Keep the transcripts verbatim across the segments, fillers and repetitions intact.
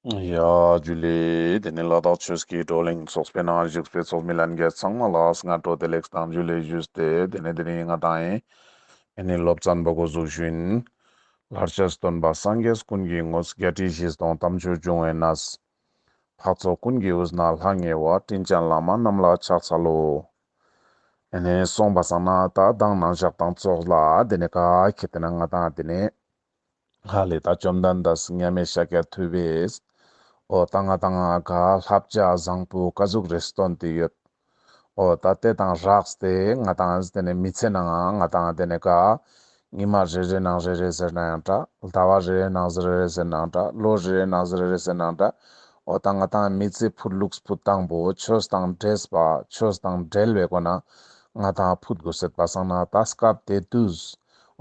ཡ་ཇུ་ལེ། དེ་ནས་ལ་དྭགས་ཆོས་ཀྱི་བགྲོ་གླེང་ཚོགས་པའི་ནང་བཞུགས་པའི་ཚོགས་མི་ལྷན་རྒྱས་ཚང་མ་ལ་སྔ་དྲོ་བདེ་ལེགས་དང་ཇུ་ལེ་ཞུས་ཏེ། དེ་ནས་དེ་རིང་ང་ཏང་ཨེ་ནི་སློབ་ཚན་པོ་འགོ་འཛུགས་ཞུ་ཡིན། ལྷར་བཅས་སྟོན་པ་སངས་རྒྱས་ཀུན་གྱི་ངོ་བོ། བརྒྱད་ཁྲི་བཞི་སྟོང་དམ་ཆོས་འབྱུང་བའི་གནས། འཕགས་ཚོགས་ཀུན་གྱི་དབུས་ན་ལྷང་ངེ་བ། དྲིན་ཅན་བླ་མ་རྣམས་ལ་ཕྱག་འཚལ་ལོ། ཨེ་ནི་སོང་པ་སང་ན་ད་མདང་ནང་ཞག་དང་ཙོགས་ལ་དེ་ནས་ག་ཁེ་ཏེ་ན་ང་ཏང་དེ་ནས་ཧ་ལེ་ད་བཅོམ་ལྡན་འདས་མཉམ་མེད་ཤཱཀྱ་ཐུབ་པས་འོ་ད་ང་ཏང་ག་བསླབ་བྱ་བཟང་པོ་ག་ཟུག་རེ་སྟོན་ཏེ་ཡོད། འོ་ད་དེ་དང་སྦྲགས་ཏེ་ང་ཏང་དེ་ནས་མི་ཚེ་ནང་ང་ང་ཏང་དེ་ནས་ག་ཉི་མ་རེ་རེ་ནང་རེ་རེ་ཟེར་ན་ཡང་འདྲ། ཟླ་བ་རེ་རེ་ནང་རེ་རེ་ཟེར་ན་ཡང་འདྲ། ལོ་རེ་རེ་ནང་རེ་རེ་ཟེར་ན་ཡང་འདྲ། འོ་ད་ང་ཏང་མི་ཚེ་ཕུད་ལུགས་ཕུད་སྟངས་པོ་ཆོས་དང་འདྲེས་པ་ཆོས་དང་འབྲེལ་བའི་སྒོ་ནས་ང་ཏང་ཕུད་དགོས་ཟེར་པ་སང་ན་ད་སྐབས་དེ་དུས་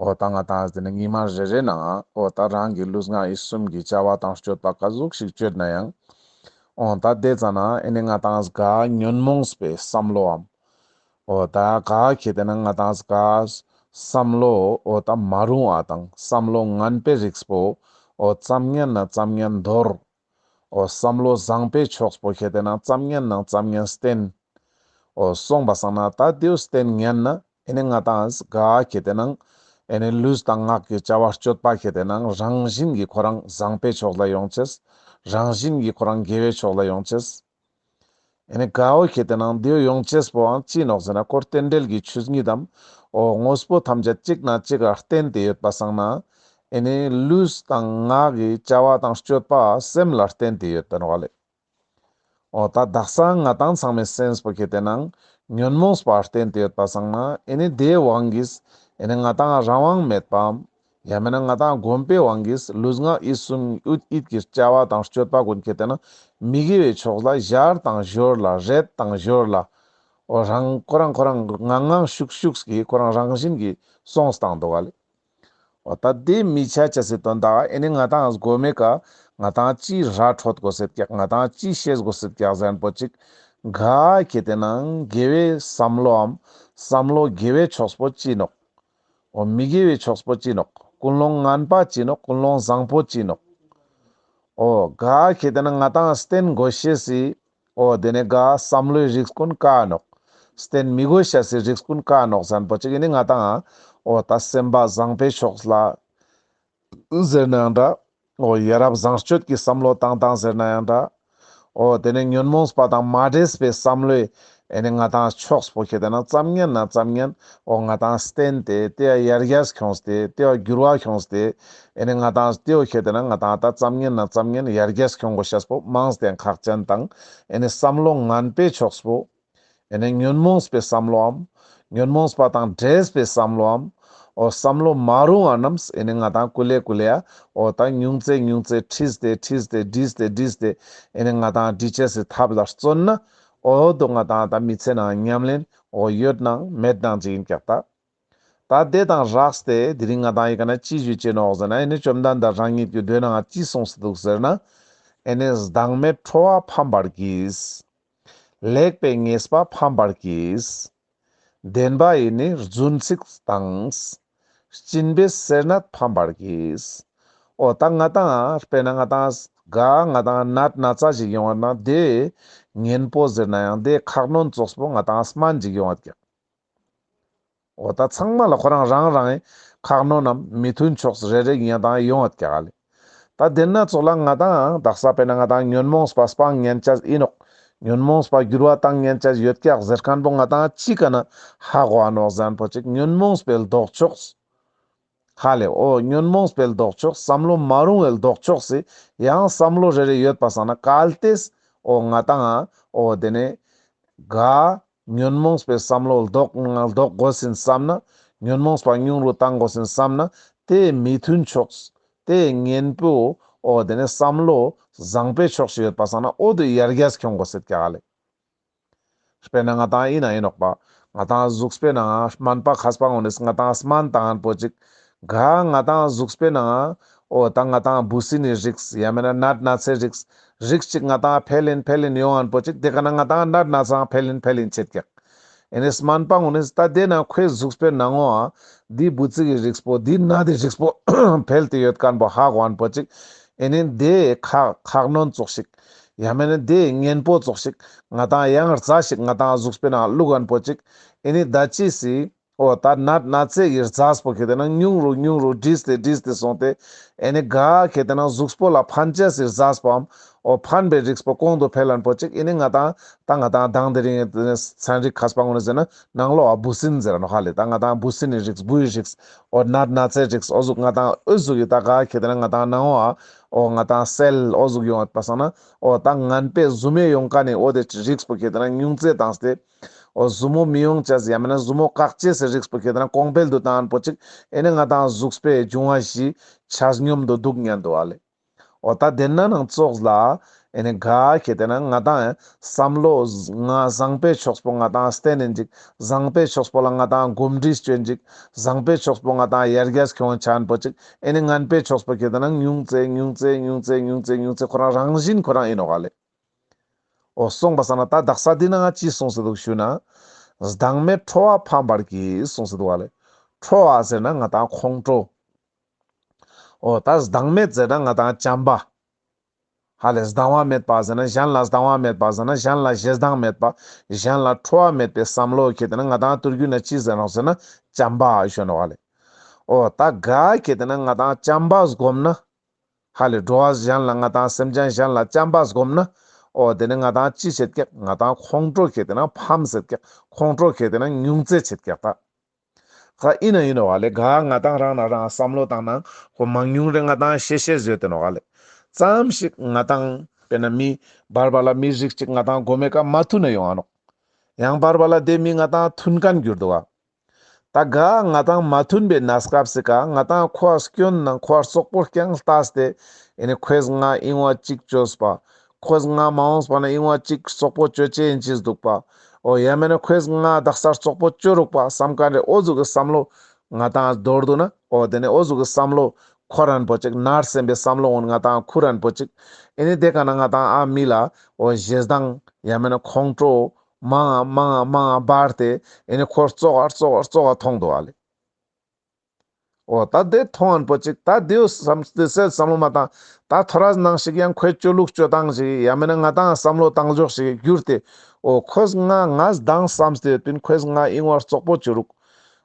འོ་ད་ང་ཏང་དེ་ནས་ཉི་མ་རེ་རེ་ནང་འོ་ད་རང་གི་ལུས་ངག་ཡིད་གསུམ་གྱི་བྱ་བ་དང་སྤྱོད་པ་ག་ཟུག་ཞིག་སྤྱོད་ན་ཡང་འོ་ད་དེ་ཙ་ན་ཨེ་ནི་ང་ཏང་ག་ཉོན་མོངས་པའི་བསམ་བློའམ། འོ་ད་ག་ཁེ་ཏེ་ན་ང་ཏང་ག་བསམ་བློ་འོ་ད་མ་རུང་བ་དང་བསམ་བློ་ངན་པའི་རིགས་པོ་འོ་ཙམ་ཉན་ན་ཙམ་ཉན་དོར། འོ་བསམ་བློ་བཟང་པའི་ཕྱོགས་པོ་ཁེ་ཏེ་ན་ཙམ་ཉན་ན་ཙམ་ཉན་བསྟེན། འོ་སོང་པ་སང་ན་ད་དེའུ་བསྟེན་ཉན་ན་ཨེ་ནི་ང་ཏང་ག་ཁེ་ཏེ་ན་ཨེ་ནི་ལུས་དང་ངག་གི་བྱ་བ་སྤྱོད་པ་ཁེ་ཏེ་ན་རང་བཞིན་གྱི་ཁོ་རང་བཟང་པའི་ཕྱོགས་ལ་ཡོང་ཅེས། རང་བཞིན་གྱི་ཁོ་རང་དགེ་བའི་ཕྱོགས་ལ་ཡོང་ཅེས། ཨེ་ནི་ག་འོ་ཁེ་ཏེ་ན་དེའུ་ཡོང་ཅེས་པོའང་ཅི་ནོག་ཟེར་ན་ཁོ་རྟེན་འབྲེལ་གྱི་ཆོས་ཉིད་དམ། འོ་དངོས་པོ་ཐམས་ཅད་གཅིག་ན་གཅིག་ག་བརྟེན་ཏེ་ཡོད་པ་སང་ན་ཨེ་ནི་ལུས་དང་ངག་གི་བྱ་བ་དང་སྤྱོད་པ་སེམས་ལ་བརྟེན་ཏེ་ཡོད་དེ་ནོག་ལེ། འོ་ད་དག་ས་ང་ཏང་ཚང་མའི་སེམས་པོ་ཁེ་ཏེ་ན་ཉོན་མོངས་པ་བརྟེན་ཏེ་ཡོད་པ་སང་ན་ཨེ་ནི་དེའི་དབང་གིས་ཨེ་ནི་ང་ཏང་རང་དབང་མེད་པའམ། ཡང་མེད་ན་ང་ཏང་གོམས་པའི་དབང་གིས་ལུས་ངག་ཡིད་གསུམ་ཡུད་ཡིད་ཀྱི་བྱ་བ་དང་སྤྱོད་པ་ཀུན་ཁེ་ཏེ་ན་མི་དགེ་བའི་ཕྱོགས་ལ་ཞར་དང་ཞོར་ལ་རེ་དང་ཞོར་ལ་འོ་རང་ཁོ་རང་ཁོ་རང་ངང་ངང་ཤུགས་ཤུགས་ཀྱིས་ཁོ་རང་རང་བཞིན་གྱིས་སོང་སྟངས་འདུག་ག་ལེ། འོ་ད་དེ་མི་ཆ་ཆ་སི་དོན་དག་ཨེ་ནི་ང་ཏང་གོ་མེ་ཀ་ང་ཏང་ཅི་ར་འཕྲོད་དགོས་སེད་ཀྱག་ང་ཏང་ཅི་ཤེས་དགོས་སེད་ཀྱག་ཟེར་ན་པོ་ཅིག་ག་ཁེ་ཏེ་ན་དགེ་བའི་བསམ་བློའམ་བསམ་བློ་དགེ་བའི་ཕྱོགས་པོ་ཅི་ནོག་འོ་མི་དགེ་བའི་ཕྱོགས་པོ་ཅི་ནོག་ཀུན་སློང་ངན་པ་ཅི་ནོག་ཀུན་སློང་བཟང་པོ་ཅི་ནོག་འོ་ག་ཁེ་ཏེ་ན་ང་ཏང་བསྟེན་དགོས་ཤེས་སི་འོ་དེ་ནས་ག་བསམ་བློའི་རིགས་ཀུན་ཀ་ནོག་བསྟེན་མི་དགོས་ཤེས་སི་རིགས་ཀུན་ཀ་ནོག་ཟེར་ན་པོ་ཅིག་ཨེ་ནི་ང་ཏང་འོ་ད་སེམས་པ་བཟང་པོའི་ཕྱོགས་ལ་ཟེར་ན་ཡང་འདྲ། འོ་ཡ་རབས་བཟང་སྤྱོད་ཀྱི་བསམ་བློ་བཏང་སྟངས་ཟེར་ན་ཡང་འདྲ། འོ་དེ་ནས་ཉོན་མོངས་པ་དང་མ་འདྲེས་པའི་བསམ་བློའི་ཨེ་ནི་ང་ཏང་ཕྱོགས་པོ་ཁེ་ཏེ་ན་ཙམ་ཉན་ན་ཙམ་ཉན་འོ་ང་ཏང་བསྟེན་ཏེ་དེ་ཡ་ཡར་རྒྱས་ཁྱོངས་ཏེ་དེ་ཡ་འགྱུར་བ་ཁྱོངས་ཏེ་ཨེ་ནི་ང་ཏང་དེའོ་ཁེ་ཏེ་ན་ང་ཏང་ད་ཙམ་ཉན་ན་ཙམ་ཉན་ཡར་རྒྱས་ཁྱོང་དགོས་ཤེས་པོ་མང་སྟེ་ཁག་ཅན་དང་ཨེ་ནི་བསམ་བློ་ངན་པའི་ཕྱོགས་པོ། ཨེ་ནི་ཉོན་མོངས་པའི་བསམ་བློའམ། ཉོན་མོངས་པ་དང་འདྲེས་པའི་བསམ་བློའམ། འོ་བསམ་བློ་མ་རུང་བ་རྣམས་ཨེ་ནི་ང་ཏང་ཀུ་ལེ་ཀུ་ལེ་ཡ། འོ་ད་ཉུང་ཙེ་ཉུང་ཙེ་ཁྲིས་ཏེ་ཁྲིས་ཏེ་བྲིས་ཏེ་བྲིས་ཏེ་ཨེ་ནི་ང་ཏང་བྲི་ཅེས་སི་ཐབས་ལ་བརྩོན་ན། འོ་དོ་ང་ཏང་ད་མི་ཚེ་ནང་ཉམས་ལེན་འོ་ཡོད་ནང་མེད་ནང་ཅིག་ཡིན་ཀྱག་ད། ད་དེ་དང་སྦྲགས་ཏེ་དེ་རིང་ང་ཏང་ཡི་ཀ་ན་ཅི་ཞུ་ཅེས་ནོག་ཟེར་ན་ཨེ་ནི་བཅོམ་ལྡན་འདས་རང་ཉིད་ཀྱི་མདོའི་ནང་ཅི་གསུངས་སེ་འདུག་ཟེར་ན། ཨེ་ནི་བདག་མེད་ཁྲོ་བ་ཕམ་པར་གྱིས། ལེགས་པའི་ཉེས་པ་ཕམ་པར་གྱིས། བདེན་པ་ཡི་ནི་རྫུན་ཚིག་དང་། སྦྱིན་པའི་སེར་སྣ་ཕམ་པར་གྱིས། འོ་ད་ང་ཏང་དཔེར་ན་ང་ཏང་ག་ང་ཏང་ནད་ན་ཚ་ཞིག་ཡོང་བ་ན་དེ་གཉེན་པོ་ཟེར་ན་ཡང་དེ་ཁག་གནོན་ཙོགས་པོ་ང་ཏང་སྨན་ཞིག་ཡོང་བ་ཀྱག་འོ་ད་ཚང་མ་ལ་ཁོ་རང་རང་རང་ཁག་གནོན་ནམ་མི་མཐུན་ཕྱོགས་རེ་རེ་ཡང་ཏང་ཡོང་བ་ཀྱག་ལེ། ད་དེ་ན་ཙོགས་ལ་ང་ཏང་དག་ས་དཔེར་ན་ང་ཏང་ཉོན་མོངས་པ་སྤང་ཉན་ཅེས་ཨིན་ནོག་ཉོན་མོངས་པ་འགྱུར་བ་བཏང་ཉན་ཅེས་ཡོད་ཀྱག་ཟེར་མཁན་པོ་ང་ཏང་ཅི་ཀ་ན་ཧ་གོ་འ་ནོག་ཟེར་ན་པོ་ཅིག་ཉོན་མོངས་པའི་ལྡོག་ཕྱོགས། ཧ་ལེ། འོ་ཉོན་མོངས་པའི་ལྡོག་ཕྱོགས་བསམ་བློ་མ་རུང་བའི་ལྡོག་ཕྱོགས་སི་ཡང་བསམ་བློ་རེ་རེ་ཡོད་པ་སང་ན་གལ་ཏེ་འོ་ང་ཏང་འོ་དེ་ནས་ག་ཉོན་མོངས་པའི་བསམ་བློ་ལྡོག་ལྡོག་དགོས་ཟིན་བསམ་ན། ཉོན་མོངས་པ་ཉུང་རུ་བཏང་དགོས་ཟིན་བསམ་ན། དེ་མི་མཐུན་ཕྱོགས། དེ་གཉེན་པོ། འོ་དེ་ནས་བསམ་བློ་བཟང་པོའི་ཕྱོགས་ཤིག་ཡོད་པ་སང་ན་འོ་དེ་ཡར་རྒྱས་ཁྱོང་དགོས་ཟེར་ཀྱག་ལེ། དཔེར་ན་ང་ཏང་ཨིན་ན་ཨིན་ནོག་པ། ང་ཏང་གཟུགས་པོའི་ནང་སྨན་པ་མཁས་པ་གུན་ནི་ང་ཏང་སྨན་བཏང་ངན་པོ་ཅིག་ག་ང་ཏང་གཟུགས་པོའི་ནང་འོ་ད་ང་ཏང་འབུ་སྲིན་ནི་རིགས་ཡང་མེད་ན་ནད་ན་ཚའི་རིགས་རིགས་ཅིག་ང་ཏང་འཕེལ་ཡིན་འཕེལ་ཡིན་ཡོང་ངན་པོ་ཅིག་དེ་ཀ་ན་ང་ཏང་ནད་ན་ཚའང་འཕེལ་ཡིན་འཕེལ་ཡིན་ཆེད་ཀྱག་ཨེ་ནི་སྨན་པ་གུན་ནི་ད་དེ་ན་ཁོའི་གཟུགས་པོའི་ནང་ངོ་འདི་འབུ་ཙིག་གི་རིགས་པོ་འདི་ནད་དི་རིགས་པོ་འཕེལ་ཏེ་ཡོད་མཁན་པོ་ཧ་གོ་ངན་པོ་ཅིག་ཨེ་ནི་དེ་ཁ་ཁ་གནོན་ཙོགས་ཤིག་ཡང་མེན་ན་དེ་གཉེན་པོ་ཙོགས་ཤིག་ང་ཏང་ཡང་རྩ་ཞིག་ང་ཏང་གཟུགས་པོའི་ནང་བླུག་ཁན་པོ་ཅིག་ཨེ་ནི་ད་ཅི་སི་འོ་ད་ནད་ན་ཚའི་རྫས་པོ་ཁེ་ཏེ་ན་ཉུང་རུ་ཉུང་རུ་བྲིས་ཏེ་བྲིས་ཏེ་སོང་སྟེ་ཨེ་ནི་ག་ཁེ་ཏེ་ན་གཟུགས་པོ་ལ་ཕན་ཅེས་སི་རྫས་པོའམ་འོ་ཕན་པའི་རིགས་པོ་གོང་དུ་འཕེལ་ཁན་པོ་ཅིག་ཨེ་ནི་ང་ཏང་ད་ང་ཏང་དང་དེ་རིང་ཚན་རིག་མཁས་པ་གུན་ནི་ཟེར་ན་ནང་ལོགས་ཨ་འབུ་སྲིན་ཟེར་ར་ནོག་ཧ་ལེ། ད་ང་ཏང་འབུ་སྲིན་ནི་རིགས་འབུའི་རིགས་འོ་ནད་ན་ཚའི་རིགས་འོ་ཟུག་ང་ཏང་འོ་ཟུག་གི་ད་ག་ཁེ་ཏེ་ན་ང་ཏང་ནང་འོ་ཨ་འོ་ང་ཏང་སེལ་འོ་ཟུག་ཡོང་བ་སང་ན་འོ་ད་ངན་པའི་ཟུར་མོ་ཡོང་ཁན་ནི་འོ་དེ་རིགས་པོ་ཁེ་ཏེ་ན་ཉུང་ཙེ་བཏང་སྟེ། འོ་ཟུར་མོ་མི་ཡོང་ཅེས་ཡང་མེན་ན་ཟུར་མོ་བཀག་ཅེས་སི་རིགས་པོ་ཁེ་ཏེ་ན་གོང་འཕེལ་དུ་བཏང་ཁན་པོ་ཅིག་ཨེ་ནི་ང་ཏང་གཟུགས་པོའི་འབྱུང་བ་བཞི་ཆ་སྙོམས་དུ་འདུག་ཉན་འདུག་ཨ་ལེ། འོ་ད་དེ་ན་ནང་ཙོགས་ལ་ཨེ་ནི་ག་ཁེ་ཏེ་ན་ང་ཏང་བསམ་བློ་ང་བཟང་པོའི་ཕྱོགས་པོ་ང་ཏང་བསྟེན་ནེན་ཅིག་བཟང་པོའི་ཕྱོགས་པོ་ལ་ང་ཏང་གོམས་འདྲིས་བཅོ་ཡིན་ཅིག་བཟང་པོའི་ཕྱོགས་པོ་ང་ཏང་ཡར་རྒྱས་ཁྱོང་ཆ་ཁན་པོ་ཅིག་ཨེ་ནི་ངན་པའི་ཕྱོགས་པོ་ཁེ་ཏེ་ན་ཉུང་ཙེ་ཉུང་ཙེ་ཉུང་ཙེ་ཉུང་ཙེ་ཁོ་རང་རང་བཞིན་ཁོ་རང་ཨིན་ནོག་ཨ་ལེ། འོ་གསུངས་པ་སང་ན་ད་དག་ས་འདི་ན་ང་ཅི་གསུངས་སེ་འདུག་ཞུ་ན། སྡང་མེད་ཁྲོ་བ་ཕམ་པར་གྱིས་གསུངས་སེ་འདུག་བ་ལེ། ཁྲོ་བ་ཟེར་ན་ང་ཏང་ཁོང་ཁྲོ། འོ་ད་སྡང་མེད་ཟེར་ན་ང་ཏང་བྱམས་པ། ཧ་ལེ་སྡང་བ་མེད་པ་ཟེར་ན་གཞན་ལ་སྡང་བ་མེད་པ་ཟེར་ན་གཞན་ལ་ཞེ་སྡང་མེད་པ། གཞན་ལ་ཁྲོ་བ་མེད་པའི་བསམ་བློ་ཁེ་ཏེ་ན་ང་ཏང་ཏུར་རྒྱུད་ན་ཅི་ཟེར་ནོག་ཟེར་ན་བྱམས་པ་ཞུ་ནོག་བ་ལེ། འོ་ད་ག་ཁེ་ཏེ་ན་ང་ཏང་བྱམས་པ་སྒོམ་ན། ཧ་ལེ་འགྲོ་བ་གཞན་ལ་ང་ཏང་སེམས་ཅན་གཞན་ལ་བྱམས་པ་སྒོམ་ན། འོ་དེ་ནི་ང་ཏང་ཅི་བྱེད་ཀྱག་ང་ཏང་ཁོང་ཁྲོ་ཁེ་ཏེ་ན་ཕམ་སེད་ཀྱག་ཁོང་ཁྲོ་ཁེ་ཏེ་ན་ཉུང་ཙེ་བྱེད་ཀྱག་ད། ཁ་ཨིན་ན་ཨིན་ནོག་ཧ་ལེ་ག་ང་ཏང་རང་ན་རང་བསམ་བློ་བཏང་ན་ཁོ་མང་ཉུང་རེ་ང་ཏང་ཤེས་ཤེས་ཟོས་ཏེ་ནོག་ཧ་ལེ། ཙམ་ཞིག་ང་ཏང་དཔེར་ན་མི་བར་བར་ལ་མི་རིགས་ཅིག་ང་ཏང་མགོ་མའི་ཀ་མ་མཐུན་ན་ཡོང་ང་ནོག་ཡང་བར་བར་ལ་དེ་མི་ང་ཏང་མཐུན་ཁན་གྱུར་འདུག་བ། ད་ག་ང་ཏང་མ་མཐུན་པའི་གནས་སྐབས་སི་ཀ་ང་ཏང་ཁོའ་སྐྱོན་ནང་ཁོའ་རྩོག་པོ་རྐྱང་ལྟས་ཏེ་ཨེ་ནི་ཁོས་ང་ཨིན་བ་ཅིག་བཅོས་པ། ཁོས་ང་མ་འོངས་པ་ན་ཨིན་བ་ཅིག་རྩོག་པོ་བཅོ་ཅེས་ཨིན་ཅེས་འདུག་པ། འོ་ཡང་མེན་ན་ཁོས་ང་དག་ས་རྩོག་པོ་བཅོ་རུག་པ་བསམ་ཁན་རེ་འོ་ཟུག་གི་བསམ་བློ་ང་ཏང་མདོར་བསྡུ་ན་འོ་དེ་ནི་འོ་ཟུག་གི་བསམ་བློ་འཁོར་རན་པོ་ཅིག་ནར་སེམས་པའི་བསམ་བློ་འོ་ང་ཏང་འཁོར་རན་པོ་ཅིག་ཨེ་ནི་དེ་ཀ་ན་ང་ཏང་ཨ་མི་ལ་འོ་ཞེ་སྡང་ཡང་མེན་ན་ཁོང་ཁྲོ། མང་ང་མང་ང་མང་ང་འབར་ཏེ་ཨེ་ནི་ཁོ་རྩོག་ག་རྩོག་ག་རྩོག་ག་ཐོང་འདུག་ཨ་ལེ། འོ་ད་དེ་ཐོང་ཁན་པོ་ཅིག་ད་དེའུ་བསམ་དེ་སེ་བསམ་བློ་མ་བཏང་། ད་ཐོ་རས་ནང་ཞིག་ཡང་ཁོའི་བཅོ་ལུགས་བཅོ་སྟངས་ཤིག་ཡང་མེན་ན་ང་ཏང་བསམ་བློ་བཏང་ཕྱོགས་ཤིག་གྱུར་ཏེ། འོ་ཁོས་ང་ང་སྡང་བསམ་སྟེ་ཡོད་པིན་ཁོས་ང་ཨིན་བ་རྩོག་པོ་བཅོ་རུག་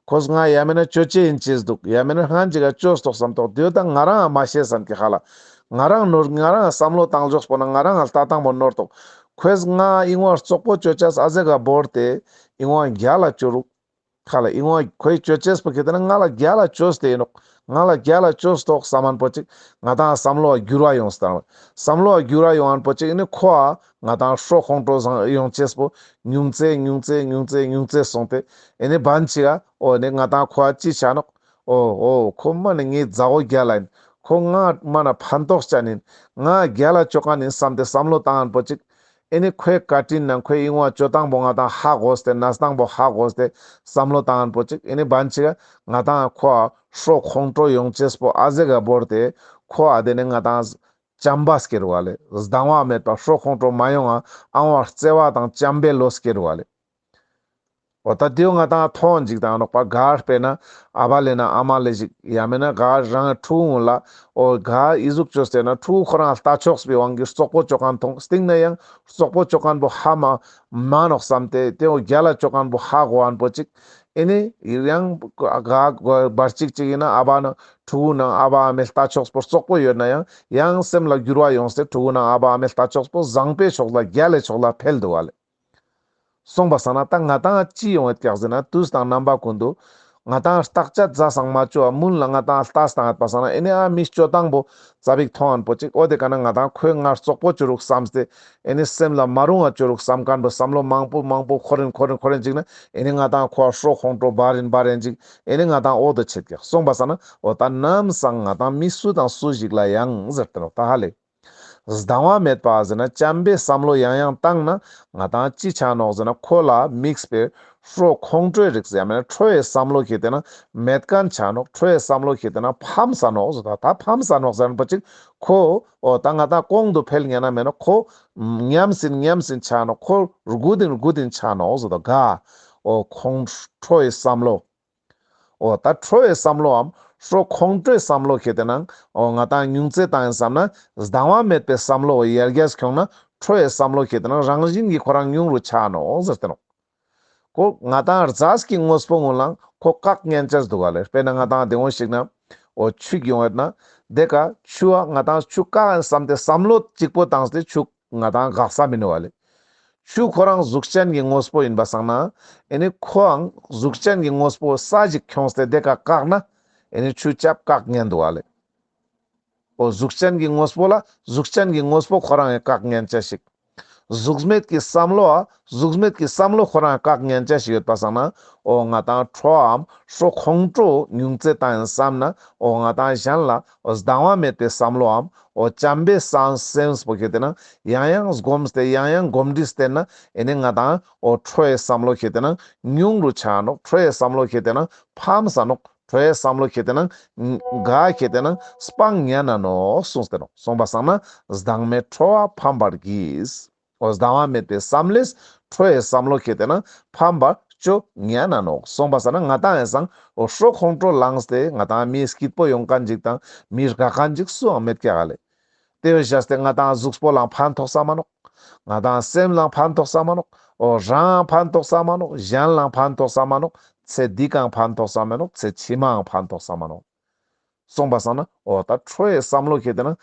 ཁོས་ང་ཡང་མེན་ན་བཅོ་ཅེས་ཨིན་ཅེས་འདུག་ཡང་མེན་ན་སྔན་ཅིག་ག་བཅོས་ཏོག་བསམ་ཏོག་དེའུ་ད་ང་རང་ང་མ་ཤེས་བསམ་གི་ཧ་ལ། ང་རང་ནོར་ང་རང་བསམ་བློ་བཏང་ཕྱོགས་པོ་ན་ང་རང་ང་ལྟ་སྟངས་པོ་ནོར་ཏོག་ཁོས་ང་ཨིན་བ་རྩོག་པོ་བཅོ་ཅེས་ཨ་ཟེ་ག་བོར་ཏེ་ཨིན་བ་རྒྱལ་ལ་བཅོ་རུག་ཁ་ལ་ཨིན་བ་ཁོའི་བཅོ་ཅེས་པོ་ཁེ་ཏེ་ན་ང་ལ་རྒྱལ་ལ་བཅོས་ཏེ་ཨིན་ནོག་ང་ལ་རྒྱལ་ལ་བཅོས་ཏོག་བསམ་མན་པོ་ཅིག་ང་ཏང་བསམ་བློ་བ་འགྱུར་བ་ཡོང་སྟངས་བསམ་བློ་བ་འགྱུར་བ་ཡོང་མན་པོ་ཅིག་ཨེ་ནི་ཁོའ་ང་ཏང་ཁྲོ་ཁོང་ཁྲོ་བཟང་ཡོང་ཅེས་པོ་ཉུང་ཙེ་ཉུང་ཙེ་ཉུང་ཙེ་ཉུང་ཙེ་སོང་སྟེ་ཨེ་ནི་བན་ཅིག་ག་འོ་ནི་ང་ཏང་ཁོའ་ཅི་ཆ་ནོག་འོ་འོ་ཁོ་མ་ནི་ངའི་མཛའ་བོ་རྒྱལ་ལ་ཨིན། ཁོ་ང་མ་ན་ཕན་ཐོགས་ཅན་ཨིན། ང་རྒྱལ་ལ་བཅོ་ཁན་ཨིན་བསམ་སྟེ་བསམ་བློ་བཏང་མན་པོ་ཅིག་ཨེ་ནི་ཁོའི་བཀའ་དྲིན་ནང་ཁོའི་ཨིན་བ་བཅོ་སྟངས་པོ་ང་ཏང་ཧ་གོ་སྟེ་ན་སྟངས་པོ་ཧ་གོ་སྟེ་བསམ་བློ་བཏང་མན་པོ་ཅིག་ཨེ་ནི་བན་ཅིག་ག་ང་ཏང་ཁོའ་ཁྲོ་ཁོང་ཁྲོ་ཡོང་ཅེས་པོ་ཨ་ཟེ་ག་བོར་ཏེ་ཁོའ་དེ་ནི་ང་ཏང་བྱམས་པ་སྐྱེ་རུག་ལེ། སྡང་བ་མེད་པ་ཁྲོ་ཁོང་ཁྲོ་མ་ཡོང་ང་ཨང་བ་བརྩེ་བ་དང་བྱམས་པའི་བློ་སྐྱེ་རུག་ལེ། འོ་ད་དེའུ་ང་ཏང་ཐོང་ཅིག་དང་ནོག་པ་ག་དཔེར་ན་ཨ་བ་ལེ་ན་ཨ་མ་ལེ་ཞིག་ཡང་མེན་ན་ག་རང་ཕྲུ་གུ་ལ་འོ་ག་ཨི་ཟུག་བཅོས་ཏེ་ན་ཕྲུ་གུ་ཁོ་རང་ལྟ་ཕྱོགས་པའི་དབང་གིས་རྩོག་པོ་བཅོ་ཁན་ཐོང་སྟིང་ན་ཡང་རྩོག་པོ་བཅོ་ཁན་པོ་ཧ་མ་མ་ནོག་བསམ་སྟེ་དེའུ་རྒྱལ་ལ་བཅོ་ཁན་པོ་ཧ་གོ་མན་པོ་ཅིག་ཨེ་ནི་ཡང་ག་བར་ཅིག་ཅིག་ཨིན་ན་ཨ་བ་ན་ཕྲུ་གུ་ནང་ཨ་བ་ཨ་མའི་ལྟ་ཕྱོགས་པོ་རྩོག་པོ་ཡོད་ན་ཡང་ཡང་སེམས་ལ་འགྱུར་བ་ཡོང་སྟེ་ཕྲུ་གུ་ནང་ཨ་བ་ཨ་མའི་ལྟ་ཕྱོགས་པོ་བཟང་པོའི་ཕྱོགས་ལ་རྒྱལ་ལའི་ཕྱོགས་ལ་འཕེལ་འདུག་ལེ། སོང་པ་སང་ན་ད་ང་ཏང་ཅི་ཡོང་ཡོད་ཀྱག་ཟེར་ན་དུས་དང་རྣམ་པ་ཀུན་ཏུ་ང་ཏང་བརྟག་དཔྱད་ཛ་སང་མ་བཅོ་བ་མུན་ལ་ང་ཏང་ལྟ་སྟངས་ཡོད་པ་སང་ན་ཨེ་ནི་ཨ་མི་བཅོ་སྟངས་པོ་ཙ་པིག་ཐོང་མན་པོ་ཅིག་འོ་དེ་ཀ་ན་ང་ཏང་ཁོས་ང་རྩོག་པོ་བཅོ་རུག་བསམ་སྟེ་ཨེ་ནི་སེམས་ལ་མ་རུང་བ་བཅོ་རུག་བསམ་ཁན་པོ་བསམ་བློ་མང་པོ་མང་པོ་འཁོར་རིན་འཁོར་རིན་འཁོར་རིན་ཅིག་ན་ཨེ་ནི་ང་ཏང་ཁོའ་ཁྲོ་ཁོང་ཁྲོ་འབར་རིན་འབར་རིན་ཅིག་ཨེ་ནི་ང་ཏང་འོ་དོ་ཆེད་ཀྱག་སོང་པ་སང་ན་འོ་ད་ནམ་སང་ང་ཏང་མི་སུ་དང་སུ་ཞིག་ལ་ཡང་ཟེར་ཏེ་ནོག་ད་ཧ་ལེ། སྡང་བ་མེད་པ་ཟེར་ན་བྱམས་པའི་བསམ་བློ་ཡང་ཡང་བཏང་ན་ང་ཏང་ཅི་ཆ་ནོག་ཟེར་ན་ཁོ་ལ་དམིགས་པའི་ཁྲོ་ཁོང་ཁྲོའི་རིགས་ཡང་མེན་ན་ཁྲོ་བའི་བསམ་བློ་ཁེ་ཏེ་ན་མེད་ཁན་ཆ་ནོག་ཁྲོ་བའི་བསམ་བློ་ཁེ་ཏེ་ན་ཕམ་ས་ནོག་ཟེར་ད་ད་ཕམ་ས་ནོག་ཟེར་ན་པ་ཅིག་ཁོ་འོ་ད་ང་ཏང་གོང་དུ་འཕེལ་ཉན་ན་མེན་ན་ཁོ་ཉམས་སིན་ཉམས་སིན་ཆ་ནོག་ཁོ་རྒུད་དིན་རྒུད་དིན་ཆ་ནོག་ཟེར་ད་ག་འོ་ཁོང་ཁྲོ་བའི་བསམ་བློ། འོ་ད་ཁྲོ་བའི་བསམ་བློའམ་ ཁྲོ་ཁོང་ཁྲོའི་བསམ་བློ་ཁེ་ཏེ་ནང་འོ་ང་ཏང་ཉུང་ཙེ་བཏང་ཡིན་བསམ་ན་སྡང་བ་མེད་པའི་བསམ་བློ་ཡར་རྒྱས་ཁྱོང་ན་ཁྲོ་བའི་བསམ་བློ་ཁེ་ཏེ་ནང་རང་བཞིན་གྱི་ཁོ་རང་ཉུང་རུ་ཆ་ནོག་ཟེར་ཏེ་ནོག། ཁོ་ང་ཏང་རྫས་ཀྱི་དངོས་པོ་ངོ་ལང་ཁོ་བཀག་ཉན་ཅེས་འདུག་ག་ལེ། དཔེར་ན་ང་ཏང་དེ་འོ་ཞིག་ན་འོ་ཆུ་ཡོང་ཡོད་ན་དེ་ཀ་ཆུ་བ་ང་ཏང་ཆུ་བཀག་ཡིན་བསམ་སྟེ་བསམ་བློ་གཅིག་པོ་བཏང་སྟེ་ཆུ་ང་ཏང་འགག་ས་མི་ནུག་ག་ལེ། ཆུ་ཁོ་རང་གཟུགས་ཅན་གྱི་དངོས་པོ་ཡིན་པ་སང་ན་ཨེ་ནི་ཁོའང་གཟུགས་ཅན་གྱི་དངོས་པོ་ས་ཞིག་ཁྱོངས་ཏེ་དེ་ཀ་བཀག་ན་ཨེ་ནི་ཆུ་ཆབ་བཀག་ཉན་འདུག་ག་ལེ། འོ་གཟུགས་ཅན་གྱི་དངོས་པོ་ལ་གཟུགས་ཅན་གྱི་དངོས་པོ་ཁོ་རང་ཡང་བཀག་ཉན་ཅེས་ཤིག། གཟུགས་མེད་ཀྱི་བསམ་བློ་ཨ་གཟུགས་མེད་ཀྱི་བསམ་བློ་ཁོ་རང་ཡང་བཀག་ཉན་ཅེས་ཤིག་ཡོད་པ་སང་ན་འོ་ང་ཏང་ཁྲོའམ་ཁྲོ་ཁོང་ཁྲོ་ཉུང་ཙེ་བཏང་ཡིན་བསམ་ན་འོ་ང་ཏང་གཞན་ལ་འོ་སྡང་བ་མེད་པའི་བསམ་བློའམ་འོ་བྱམས་པའི་སེམས་སེམས་པོ་ཁེ་ཏེ་ནང་ཡང་ཡང་སྒོམ་སྟེ་ཡང་ཡང་གོམས་འདྲིས་བསྟེན་ན་ཨེ་ནི་ང་ཏང་འོ་ཁྲོ་བའི་བསམ་བློ་ཁེ་ཏེ་ནང་ཉུང་རུ་ཆ་ནོག། ཁྲོ་བའི་བསམ་བློ་ཁེ་ཏེ་ནང་ཕམ་ས་ནོག། ཁྲོ་བའི་བསམ་བློ་ཁེ་ཏེ་ནང་ག་ཁེ་ཏེ་ནང་སྤང་ཉན་ན་ནོག་གསུངས་ཏེ་ནོག། གསུངས་པ་སང་ན་སྡང་མེད་ཁྲོ་བ་ཕམ་པར་གྱིས། འོ་སྡང་བ་མེད་པའི་བསམ་བློས་ཁྲོ་བའི་བསམ་བློ་ཁེ་ཏེ་ནང་ཕམ་པར་ཅོ་ཉན་ན་ནོག། གསུངས་པ་སང་ན་ང་ཏང་ཡང་སང་འོ་ཁྲོ་ཁོང་ཁྲོ་ལངས་ཏེ་ང་ཏང་མི་སྐྱིད་པོ་ཡོང་མཁན་ཅིག་དང་མི་དགའ་མཁན་ཅིག་སུའང་མེད་ཀྱག་ག་ལེ། དེ་བས་བྱས་ཏེ་ང་ཏང་གཟུགས་པོ་ལའང་ཕན་ཐོགས་ས་མ་ནོག། ང་ཏང་སེམས་ལའང་ཕན་ཐོགས་ས་མ་ནོག། འོ་རང་ཕན་ཐོགས་ས་མ་ནོག། གཞན་ལའང་ཕན་ཐོགས་ས་མ་ནོག། ཚེ་འདི་ཀའང་ཕན་ཐོགས་ས་མ་ནོག། ཚེ་ཕྱི་མའང་ཕན་ཐོགས་ས་མ་ནོག། གསུངས་པ་སང་ན་འོ་ད་ཁྲོ་བའི་བསམ་བློ་ཁེ་ཏེ་ནང་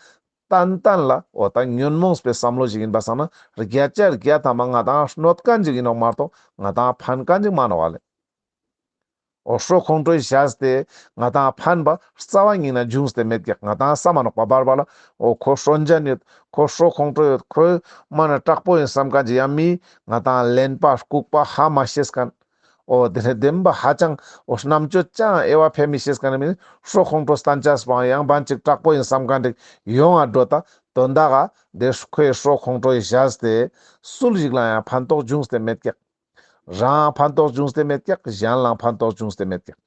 ཏན་ཏན་ལ་འོ་ད་ཉོན་མོངས་པའི་བསམ་བློ་ཞིག་ཡིན་པ་སང་ན་བརྒྱ་ཆ་བརྒྱ་ཐམ་པ་ང་ཏང་གནོད་མཁན་ཅིག་ཡིན་ནོག་མ་གཏོགས་ང་ཏང་ཕན་མཁན་ཅིག་མ་ནོག་ག་ལེ། འོ་ཁྲོ་ཁོང་ཁྲོའི་བཞག་སྟེ་ང་ཏང་ཕན་པ་རྩ་བ་ཉིད་ནས་འབྱུང་སྟེ་མེད་ཀྱག། ང་ཏང་བསམ་མ་ནོག་པ་བར་བར་ལ་འོ་ཁོ་ཁྲོ་ཅན་ཡོད། ཁོ་ཁྲོ་ཁོང་ཁྲོ་ཡོད། ཁོ་མ་ན་དྲག་པོ་ཡིན་བསམ་མཁན་ཅིག་ཡང་མི་ང་ཏང་གླེན་པ་ལྐུགས་པ་ཧ་མ་ཤེས་མཁན། འོ་དེ་ནས་བདེན་པ་ཧ་ཅང་འོ་རྣམ་དཔྱོད་ཅང་དབྱེ་བ་ཕེ་མི་ཤེས་མཁན་མི་ཁྲོ་ཁོང་ཁྲོ་སྟན་ཅེས་པའང་ཡང་བན་ཅིག་དྲག་པོ་ཡིན་བསམ་མཁན་ཅིག་ཡོང་ང་འགྲོ་ད་དོན་དག་ག་དེ་ཁོའི་ཁྲོ་ཁོང་ཁྲོའི་བཞག་སྟེ་སུ་ཞིག་ལ་ཡང་ཕན་ཐོགས་འབྱུང་སྟེ་མེད་ཀྱག། རང་ཕན་ཐོགས་འབྱུང་སྟེ་མེད་ཀྱག། གཞན་ལའང་ཕན་ཐོགས་འབྱུང་སྟེ་མེད་ཀྱག།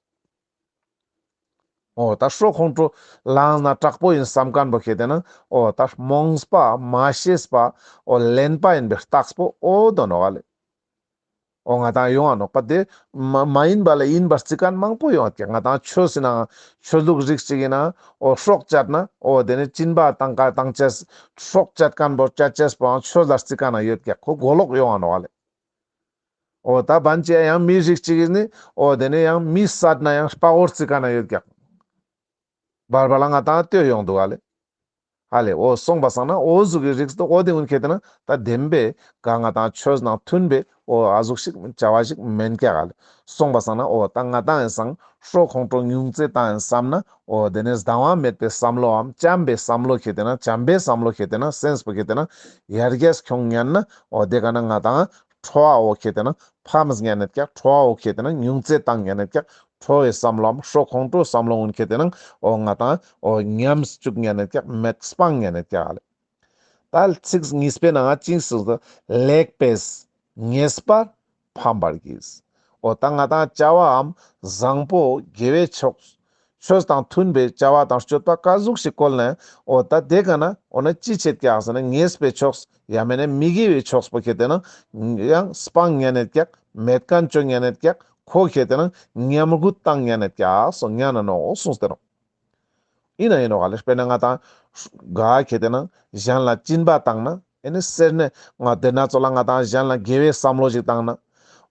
འོ་ད་ཁྲོ་ཁོང་ཁྲོ་ལངས་ན་དྲག་པོ་ཡིན་བསམ་མཁན་པོ་ཁེ་ཏེ་ནང་འོ་ད་རྨོངས་པ་མ་ཤེས་པ་འོ་གླེན་པ་ཡིན་པའི་རྟགས་པོ་འོ་དོ་ནོག་ག་ལེ། འོ་ང་ཏང་ཡོང་ང་ནོག་པ་དེ་མ་མ་ཡིན་པ་ལ་ཡིན་པར་བརྩི་མཁན་མང་པོ་ཡོང་ང་ཀྱག། ང་ཏང་ཆོས་ཟེར་ནའང་ཆོས་ལུགས་རིགས་གཅིག་ཡིན་ན་འོ་སྲོག་བཅད་ན་འོ་དེ་ནས་སྦྱིན་པ་བཏང་ཀ་བཏང་ཅེས་སྲོག་བཅད་མཁན་པོ་བཅད་ཅེས་པོའང་ཆོས་ལ་བརྩི་མཁན་ཡོད་ཀྱག། ཁོ་མགོ་ལོག་ཡོང་ང་ནོག་ག་ལེ། འོ་ད་བན་ཅི་ཡང་མི་རིགས་གཅིག་ཡིན་ནི་འོ་དེ་ནས་ཡང་མི་བསད་ན་ཡང་དཔའ་བོར་བརྩི་མཁན་ཡོད་ཀྱག། བར་བར་ལ་ང་ཏང་ལྟོས་ཡོང་འདུག་ག་ལེ། ཧ་ལེ་འོ་གསུངས་པ་སང་ན་འོ་ཟུག་གི་རིགས་དུ་འོ་དེ་ཀུན་ཁེ་ཏེ་ན་ད་བདེན་པའི་ག་ང་ཏང་ཆོས་ནང་མཐུན་པའི་འོ་ཨ་ཟུག་ཞིག་བྱ་བ་ཞིག་མེན་ཀྱག་ག་ལེ། གསུངས་པ་སང་ན་འོ་ད་ང་ཏང་ཡང་སང་ཁྲོ་ཁོང་ཁྲོ་ཉུང་ཙེ་བཏང་ཡིན་བསམ་ན་འོ་དེ་ནས་སྡང་བ་མེད་པའི་བསམ་བློའམ་བྱམས་པའི་བསམ་བློ་ཁེ་ཏེ་ན་བྱམས་པའི་བསམ་བློ་ཁེ་ཏེ་ན་སེམས་པོ་ཁེ་ཏེ་ན་ཡར་རྒྱས་ཁྱོང་ཉན་ན་འོ་དེ་ག་ན་ང་ཏང་ཁྲོ་བ་འོ་ཁེ་ཏེ་ན་ཕམ་ཉན་ནད་ཀྱག། ཁྲོ་བ་འོ་ཁེ་ཏེ་ན་ཉུང་ཙེ་བཏང་ཉན་ནད་ཀྱག། ཁྲོ་བའི་བསམ་བློའམ་ཁྲོ་ཁོང་ཁྲོའི་བསམ་བློ་ཀུན་ཁེ་ཏེ་ན་འོ་ང་ཏང་འོ་ཉམས་བཅུག་ཉན་ནད་ཀྱག། མེད་སྤང་ཉན་ནད་ཀྱག་ལེ། ད་ཚིག་གཉིས་པའི་ནང་ང་ཅི་གསུངས་སོ། ལེགས་པས་ཉེས་པར་ཕམ་པར་གྱིས། འོ་ད་ང་ཏང་བྱ་བའམ་བཟང་པོ་དགེ་བའི་ཕྱོགས་ཆོས་དང་མཐུན་པའི་བྱ་བ་དང་སྤྱོད་པ་ག་ཟུག་ཞིག་བཀོལ་ན་ཡང་འོ་ད་དེ་ག་ན་འོ་ན་ཅི་བྱེད་ཀྱག་ཟེར་ན་ཉེས་པའི་ཕྱོགས་ཡང་མེན་ན་མི་དགེ་བའི་ཕྱོགས་པོ་ཁེ་ཏེ་ན་ཡང་སྤང་ཉན་ནད་ཀྱག། མེད་མཁན་བཅོ་ཉན་ནད་ཀྱག། ཁོ་ཁེ་ཏེ་ན་ཉམས་རྒུད་བཏང་ཉན་ནད་ཀྱག་སོ་ཉན་ན་ནོག་གསུངས་ཏེ་ནོག། ཡིན་ན་ཡིན་ནོག་ག་ལེ། དཔེར་ན་ང་ཏང་ག་ཁེ་ཏེ་ན་གཞན་ལ་སྦྱིན་པ་བཏང་ན་ཨེ་ནི་སེར་སྣས་ང་དེ་ན་ཚོ་ལ་ང་ཏང་གཞན་ལ་དགེ་བའི་བསམ་བློ་ཞིག་བཏང་ན་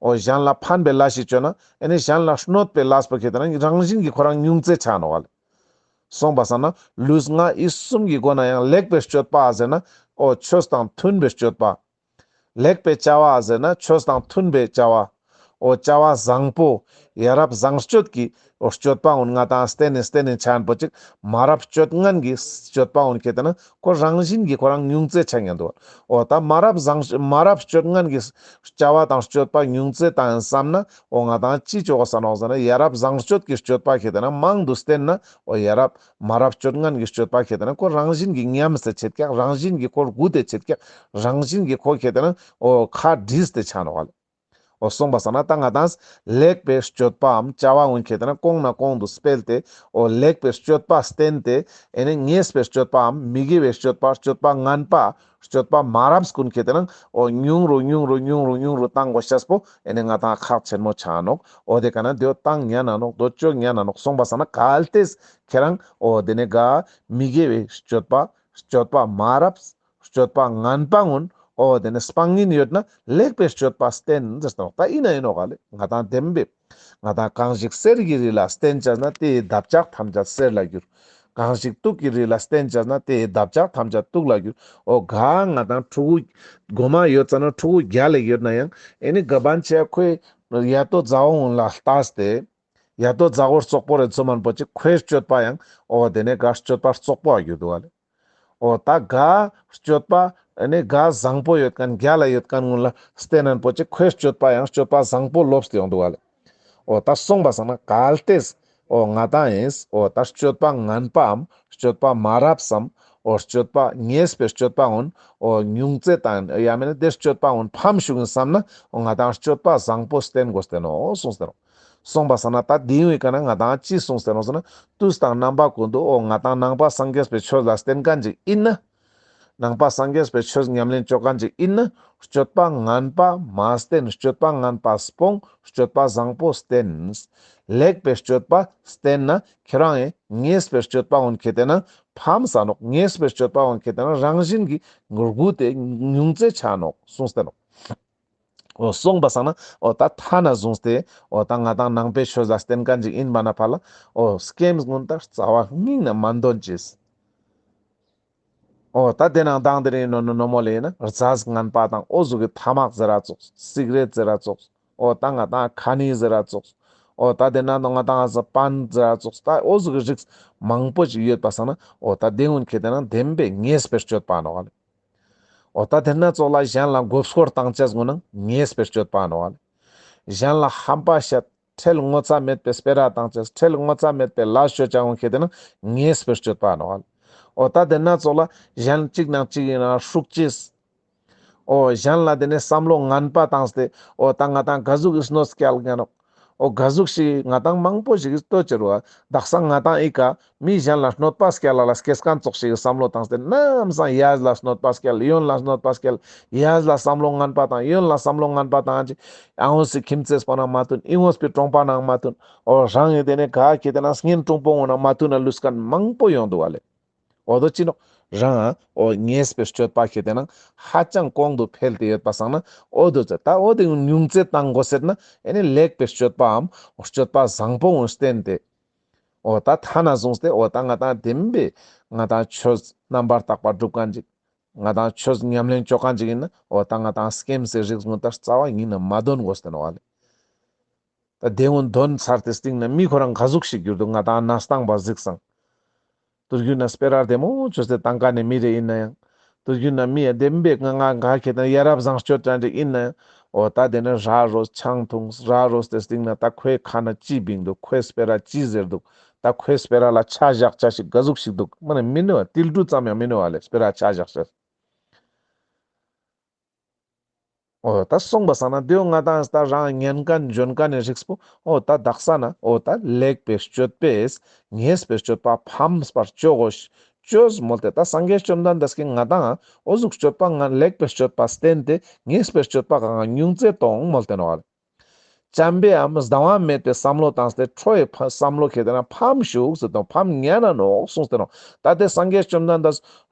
འོ་གཞན་ལ་ཕན་པའི་ལས་ཤིག་བཅོས་ན་ཨེ་ནི་གཞན་ལ་གནོད་པའི་ལས་པོ་ཁེ་ཏེ་ན་རང་བཞིན་གྱི་ཁོ་རང་ཉུང་ཙེ་ཆ་ནོག་ག་ལེ། གསུངས་པ་སང་ན་ལུས་ངག་ཡིད་གསུམ་གྱི་སྒོ་ན་ཡང་ལེགས་པའི་སྤྱོད་པ་ཟེར་ན་འོ་ཆོས་དང་མཐུན་པའི་སྤྱོད་པ། ལེགས་པའི་བྱ་བ་ཟེར་ན་ཆོས་དང་མཐུན་པའི་བྱ་བ། འོ་བྱ་བ་བཟང་པོ་ཡ་རབས་བཟང་སྤྱོད་ཀྱི་འོ་སྤྱོད་པ་འོ་ང་ཏང་བསྟེན་ནས་བསྟེན་ནས་ཆ་ཡིན་པོ་ཅིག་མ་རབས་སྤྱོད་ངན་གྱི་སྤྱོད་པ་འོ་ཁེ་ཏེ་ན་ཁོ་རང་བཞིན་གྱི་ཁོ་རང་ཉུང་ཙེ་ཆ་ཉན་འདུག། འོ་ད་མ་རབས་བཟང་མ་རབས་སྤྱོད་ངན་གྱི་བྱ་བ་དང་སྤྱོད་པ་ཉུང་ཙེ་བཏང་ཡིན་བསམ་ན་འོ་ང་ཏང་ཅི་བཅོ་དགོས་ས་ནོག་ཟེར་ན་ཡ་རབས་བཟང་སྤྱོད་ཀྱི་སྤྱོད་པ་ཁེ་ཏེ་ན་མང་དུ་བསྟེན་ན་འོ་ཡ་རབས་མ་རབས་སྤྱོད་ངན་གྱི་སྤྱོད་པ་ཁེ་ཏེ་ན་ཁོ་རང་བཞིན་གྱི་ཉམས་སེ་ཆེད་ཀྱག། རང་བཞིན་གྱི་ཁོ་རྒུད་དེ་ཆེད་ཀྱག། རང་བཞིན་གྱི་ཁོ་ཁེ་ཏེ་ན་འོ་ཁ་བྲིས་ཏེ་ཆ་ནོག་ག་ལེ། འོ་སོང་པ་སང་ན་ད་ང་དང་ལེགས་པའི་སྤྱོད་པའམ་བྱ་བ་ཀུན་ཁེ་ཏེ་ན་གོང་ནས་གོང་དུ་སྤེལ་ཏེ། འོ་ལེགས་པའི་སྤྱོད་པ་བསྟེན་ཏེ། ཨེ་ནི་ཉེས་པའི་སྤྱོད་པའམ་མི་དགེ་བའི་སྤྱོད་པ་སྤྱོད་པ་ངན་པ་སྤྱོད་པ་མ་རབས་ཀུན་ཁེ་ཏེ་ན་འོ་ཉུང་རུ་ཉུང་རུ་ཉུང་རུ་ཉུང་རུ་བཏང་དགོས་ཤེས་པོ་ཨེ་ནི་ང་དང་ཁག་ཆེན་མོ་ཆ་ནོག་འོ་དེ་ཀ་ན་དེའོ་བཏང་ཉན་ན་ནོག་དེའོ་སྤྱོད་ཉན་ན་ནོག་སོང་པ་སང་ན་གལ་ཏེ་ཁྱེ་རང་འོ་དེ་ནི་ག་མི་དགེ་བའི་སྤྱོད་པ་སྤྱོད་པ་མ་རབས་སྤྱོད་པ་ངན་པ་ཀུན་འོ་དེ་ནི་སྤང་ཉན་ཡོད་ན་ལེགས་པའི་སྤྱོད་པ་བསྟེན་ཟེར་ཏེ་ནོག་ད་ཨིན་ན་ཨིན་ནོག་ག་ལེ། ང་དང་བདེན་པའི་ང་དང་གང་ཞིག་གསེར་གྱི་རི་ལ་བརྟེན་བྱས་ན། དེ་ཡི་འདབ་ཆགས་ཐམས་ཅད་གསེར་ལ་འགྱུར། གང་ཞིག་དུག་གི་རི་ལ་བརྟེན་བྱས་ན། དེ་ཡི་འདབ་ཆགས་ཐམས་ཅད་དུག་ལ་འགྱུར། འོ་ག་ང་དང་ཕྲུ་གུ་གོ་མ་ཡོད་ཙ་ན་ཕྲུ་གུ་རྒྱལ་ལ་ཡོད་ན་ཡང་ཨེ་ནི་ག་བན་ཆེ་ཁོའི་ཡ་ཏོ་ཛ་འོ་ལ་ལྟས་ཏེ། ཡ་ཏོ་ཛ་འོ་རྩོག་པོ་རེ་ཚོ་མན་པོ་ཅིག་ཁོའི་སྤྱོད་པ་ཡང་འོ་དེ་ནི་ག་སྤྱོད་པ་རྩོག་པོ་ཨ་གྱུར་དུག་ག་ལེ། འོ་ད་ག་སྤྱོད་པ་ཨེ་ནི་ག་བཟང་པོ་ཡོད་མཁན་རྒྱལ་ལ་ཡོད་མཁན་ཀུན་ལ་བསྟེན་ན་པོ་ཅིག་ཁོའི་སྤྱོད་པ་ཡང་སྤྱོད་པ་བཟང་པོ་ལོབས་ཏེ་ཡོང་དུག་ག་ལེ། འོ་ད་སོང་པ་སང་ན་གལ་ཏེ་འོ་ང་དང་ཨིན་འོ་ད་སྤྱོད་པ་ངན་པའམ་སྤྱོད་པ་མ་རབས་སམ་འོ་སྤྱོད་པ་ཉེས་པའི་སྤྱོད་པ་ཀུན་འོ་ཉུང་ཙེ་དང་ཡང་མེན་ན་དེ་སྤྱོད་པ་ཀུན་ཕམ་ཞུགས་ཡིན་བསམ་ན་འོ་ང་དང་སྤྱོད་པ་བཟང་པོ་བསྟེན་དགོས་ཏེ་ནོག་གསུངས་ཏེ་ནོག་སོང་པ་སང་ན་ད་དེའི་ཀ་ན་ང་དང་ཅི་གསུངས་ཏེ་ནོག་ཟེར་ན། དུས་དང་རྣམ་པ་ཀུན་ཏུ་འོ་ང་དང་ནང་པ་སངས་རྒྱས་པའི་ཆོས་ལ་བརྟེན་མཁན་ཅིག་ཨིན་ན། ནང་པ་སངས་རྒྱས་པའི་ཆོས་ཉམས་ལེན་ཅོ་མཁན་ཅིག་ཨིན་ན། སྤྱོད་པ་ངན་པ་མ་བསྟེན། སྤྱོད་པ་ངན་པ་སྤོང་། སྤྱོད་པ་བཟང་པོ་བསྟེན། ལེགས་པའི་སྤྱོད་པ་བསྟེན་ན་ཁྱེ་རང་ངི་ཉེས་པའི་སྤྱོད་པ་ཀུན་ཁེ་ཏེ་ན་ཕམ་ས་ནོག་ཉེས་པའི་སྤྱོད་པ་ཀུན་ཁེ་ཏེ་ན་རང་བཞིན་གྱིས་རྒུད་དེ་ཉུང་ཙེ་ཆ་ནོག་གསུངས་ཏེ་ནོག་འོ་སོང་པ་སང་ན་འོ་ད་ཐ་ན་བཟུང་སྟེ་འོ་ད་ང་དང་ནང་པའི་ཆོས་ལ་བརྟེན་མཁན་ཅིག་ཨིན་པ་ན་ཕ་ལ་འོ་སྐེམ་ཀུན་ད་རྩ་བ་ཉིད་ནས་མ་འདོན་ཅེས། འོ་ད་དེ་ནང་དང་དེ་རིང་ནོ་ནོ་ནོ་མོ་ལེ་ན་རྫས་ངན་པ་དང་འོ་ཟུག་གི་ཐ་མག་ཟེར་ར་ཙོགས་སིག་རེཊ་ཟེར་ར་ཙོགས་འོ་ད་ང་དང་ཁ་ནི་ཟེར་ར་ཙོགས་འོ་ད་དེ་ནང་ང་དང་ཨ་ཟ་པན་ཟེར་ར་ཙོགས་ད་འོ་ཟུག་གི་རིགས་མང་པོ་ཅིག་ཡོད་པ་སང་ན་འོ་ད་དེ་ཀུན་ཁེ་ཏེ་ན་བདེན་པའི་ཉེས་པའི་སྤྱོད་པ་ནོག་ལེ། འོ་ད་དེ་ན་ཙོགས་ལ་གཞན་ལ་མགོ་སྐོར་བཏང་ཅེས་ཀུན་ནང་ཉེས་པའི་སྤྱོད་པ་ནོག་ལེ། གཞན་ལ་ཧམ་པ་བཤད། ཁྲེལ་ངོ་ཚ་མེད་པའི་སྤེ་ར་བཏང་ཅེས། ཁྲེལ་ངོ་ཚ་མེད་པའི་ལས་ཅོ་ཅེས་ཀུན་ཁེ་ཏེ་ན་ཉེས་པའི་སྤྱོད་པ་ནོག་ལེ། འོ་ད་དེ་ན་ཙོགས་ལ་གཞན་གཅིག་ནང་གཅིག་ཡིན་ན་ཧྲུག་ཅེས། འོ་གཞན་ལ་དེ་ནས་བསམ་བློ་ངན་པ་བཏང་སྟེ་འོ་ད་ང་དང་ག་ཟུག་གི་གནོད་སྐྱེལ་ང་ནོག་འོ་ག་ཟུག་ཞིག་ང་དང་མང་པོ་ཞིག་གི་ལྟོས་ཅེ་རུ་བ་དག་ས་ང་དང་ཨི་ཀ་མི་གཞན་ལ་གནོད་པ་སྐྱེལ་ལ་ལ་སྐྱེས་མཁན་ཙོགས་ཤིག་གི་བསམ་བློ་བཏང་སྟེ་ནམ་སང་ཡས་ལ་གནོད་པ་སྐྱེལ། གཡོན་ལ་གནོད་པ་སྐྱེལ། ཡས་ལ་བསམ་བློ་ངན་པ་བཏང་། གཡོན་ལ་བསམ་བློ་ངན་པ་བཏང་ཅིག་ཨ་འོ་སི་ཁྱིམ་མཚེས་པོ་ནང་མ་མཐུན། ཨི་འོ་སི་པའི་གྲོང་པ་ནང་མ་མཐུན། འོ་རང་ངི་དེ་ནས་ག་ཁེ་ཏེ་ན་གཉེན་དྲུང་པོ་ངོ་ནང་མ་མཐུན་ན་ལུས་མཁན་མང་པོ་ཡོང་འདུག་བ་ལེ། འོ་དོ་ཅི་ནོག་རང་འོ་ཉེས་པའི་སྤྱོད་པ་ཁེ་ཏེ་ན་ཧ་ཅང་གོང་དུ་འཕེལ་ཏེ་ཡོད་པ་སང་ན་འོ་དོ་ཙེ་ད་འོ་དེ་ཉུང་ཙེ་བཏང་དགོས་ཟེར་ན་ཨེ་ནི་ལེགས་པའི་སྤྱོད་པའམ་སྤྱོད་པ་བཟང་པོ་ཀུན་བསྟེན་ཏེ། འོ་ད་ཐ་ན་བཟུང་སྟེ་འོ་ད་ང་དང་བདེན་པའི་ང་དང་ཆོས་རྣམ་པར་དག་པ་སྒྲུབ་མཁན་ཅིག་ང་དང་ཆོས་ཉམས་ལེན་ཅོ་མཁན་ཅིག་ཡིན་ན་འོ་ད་ང་དང་སྐེམ་སའི་རིགས་ཀུན་ད་རྩ་བ་ཉིད་ནས་མ་འདོན་དགོས་ཟེར་ནོག་བ་ལེ། ད་དེ་ཀུན་འདོན་ཚར་ཏེ་སྟིང་ནས་མི་ཁོ་རང་ག་ཟུག་ཞིག་གྱུར་འདུག་ང་དང་ན་སྟངས་པ་གཟིགས་སང་། དུས་རྒྱུན་ན་སྤེ་ར་བདེ་མོ་བཅོས་ཏེ་བཏང་མཁན་ནི་མི་རེ་ཡིན་ན་ཡང་། དུས་རྒྱུན་ན་མི་ཡ་བདེན་པའི་ང་ང་ག་ཁེ་ཏེ་ན་ཡ་རབས་བཟང་སྤྱོད་དྲན་ཅིག་ཡིན་ན་ཡང་། འོ་ད་དེ་ནི་ར་རོས་ཆང་འཐུང་ར་རོས་ཏེ་སྟིང་ན་ད་ཁོའི་ཁ་ན་ཅི་བིང་འདུག་ཁོའི་སྤེ་ར་ཅི་ཟེར་འདུག་ད་ཁོའི་སྤེ་ར་ལ་ཆ་བཞག་ཆ་ཞིག་ག་ཟུག་ཞིག་འདུག་མ་ནི་མི་ནུས་པ་ཏིལ་འབྲུ་ཙམ་ཡང་མི་ནུས་པ་ལེ་སྤེ་ར་ཆ་བཞག་ཆ། འོ་ད་སོང་པ་སང་ན་དེའོ་ང་དང་ད་རང་ཉན་མཁན་འཇོན་མཁན་ནི་རིགས་པོ་འོ་ད་དག་ས་ན་འོ་ད་ལེགས་པའི་སྤྱོད་པས་ཉེས་པའི་སྤྱོད་པ་ཕམ་པར་བཅོ་དགོས་ཤ་བཅོས་མོལ་ཏེ་ད་སངས་རྒྱས་བཅོམ་ལྡན་འདས་ཀྱིས་ང་དང་འོ་ཟུག་སྤྱོད་པ་ང་ལེགས་པའི་སྤྱོད་པ་བསྟེན་ཏེ་ཉེས་པའི་སྤྱོད་པ་གང་ཉུང་ཙེ་གཏོང་མོལ་ཏེ་ནོག་བ་ལེ། བྱམས་པའམ་སྡང་བ་མེད་པའི་བསམ་བློ་བཏང་སྟེ་ཁྲོ་བའི་ཕ་བསམ་བློ་ཁེ་ཏེ་ན་ཕམ་ཞུགས་ཟེར་དང་ཕམ་ཉན་ན་ནོག་གསུངས་ཏེ་ནོག་ད་དེ་སངས་རྒྱས་བཅོམ་ལྡན་འདས་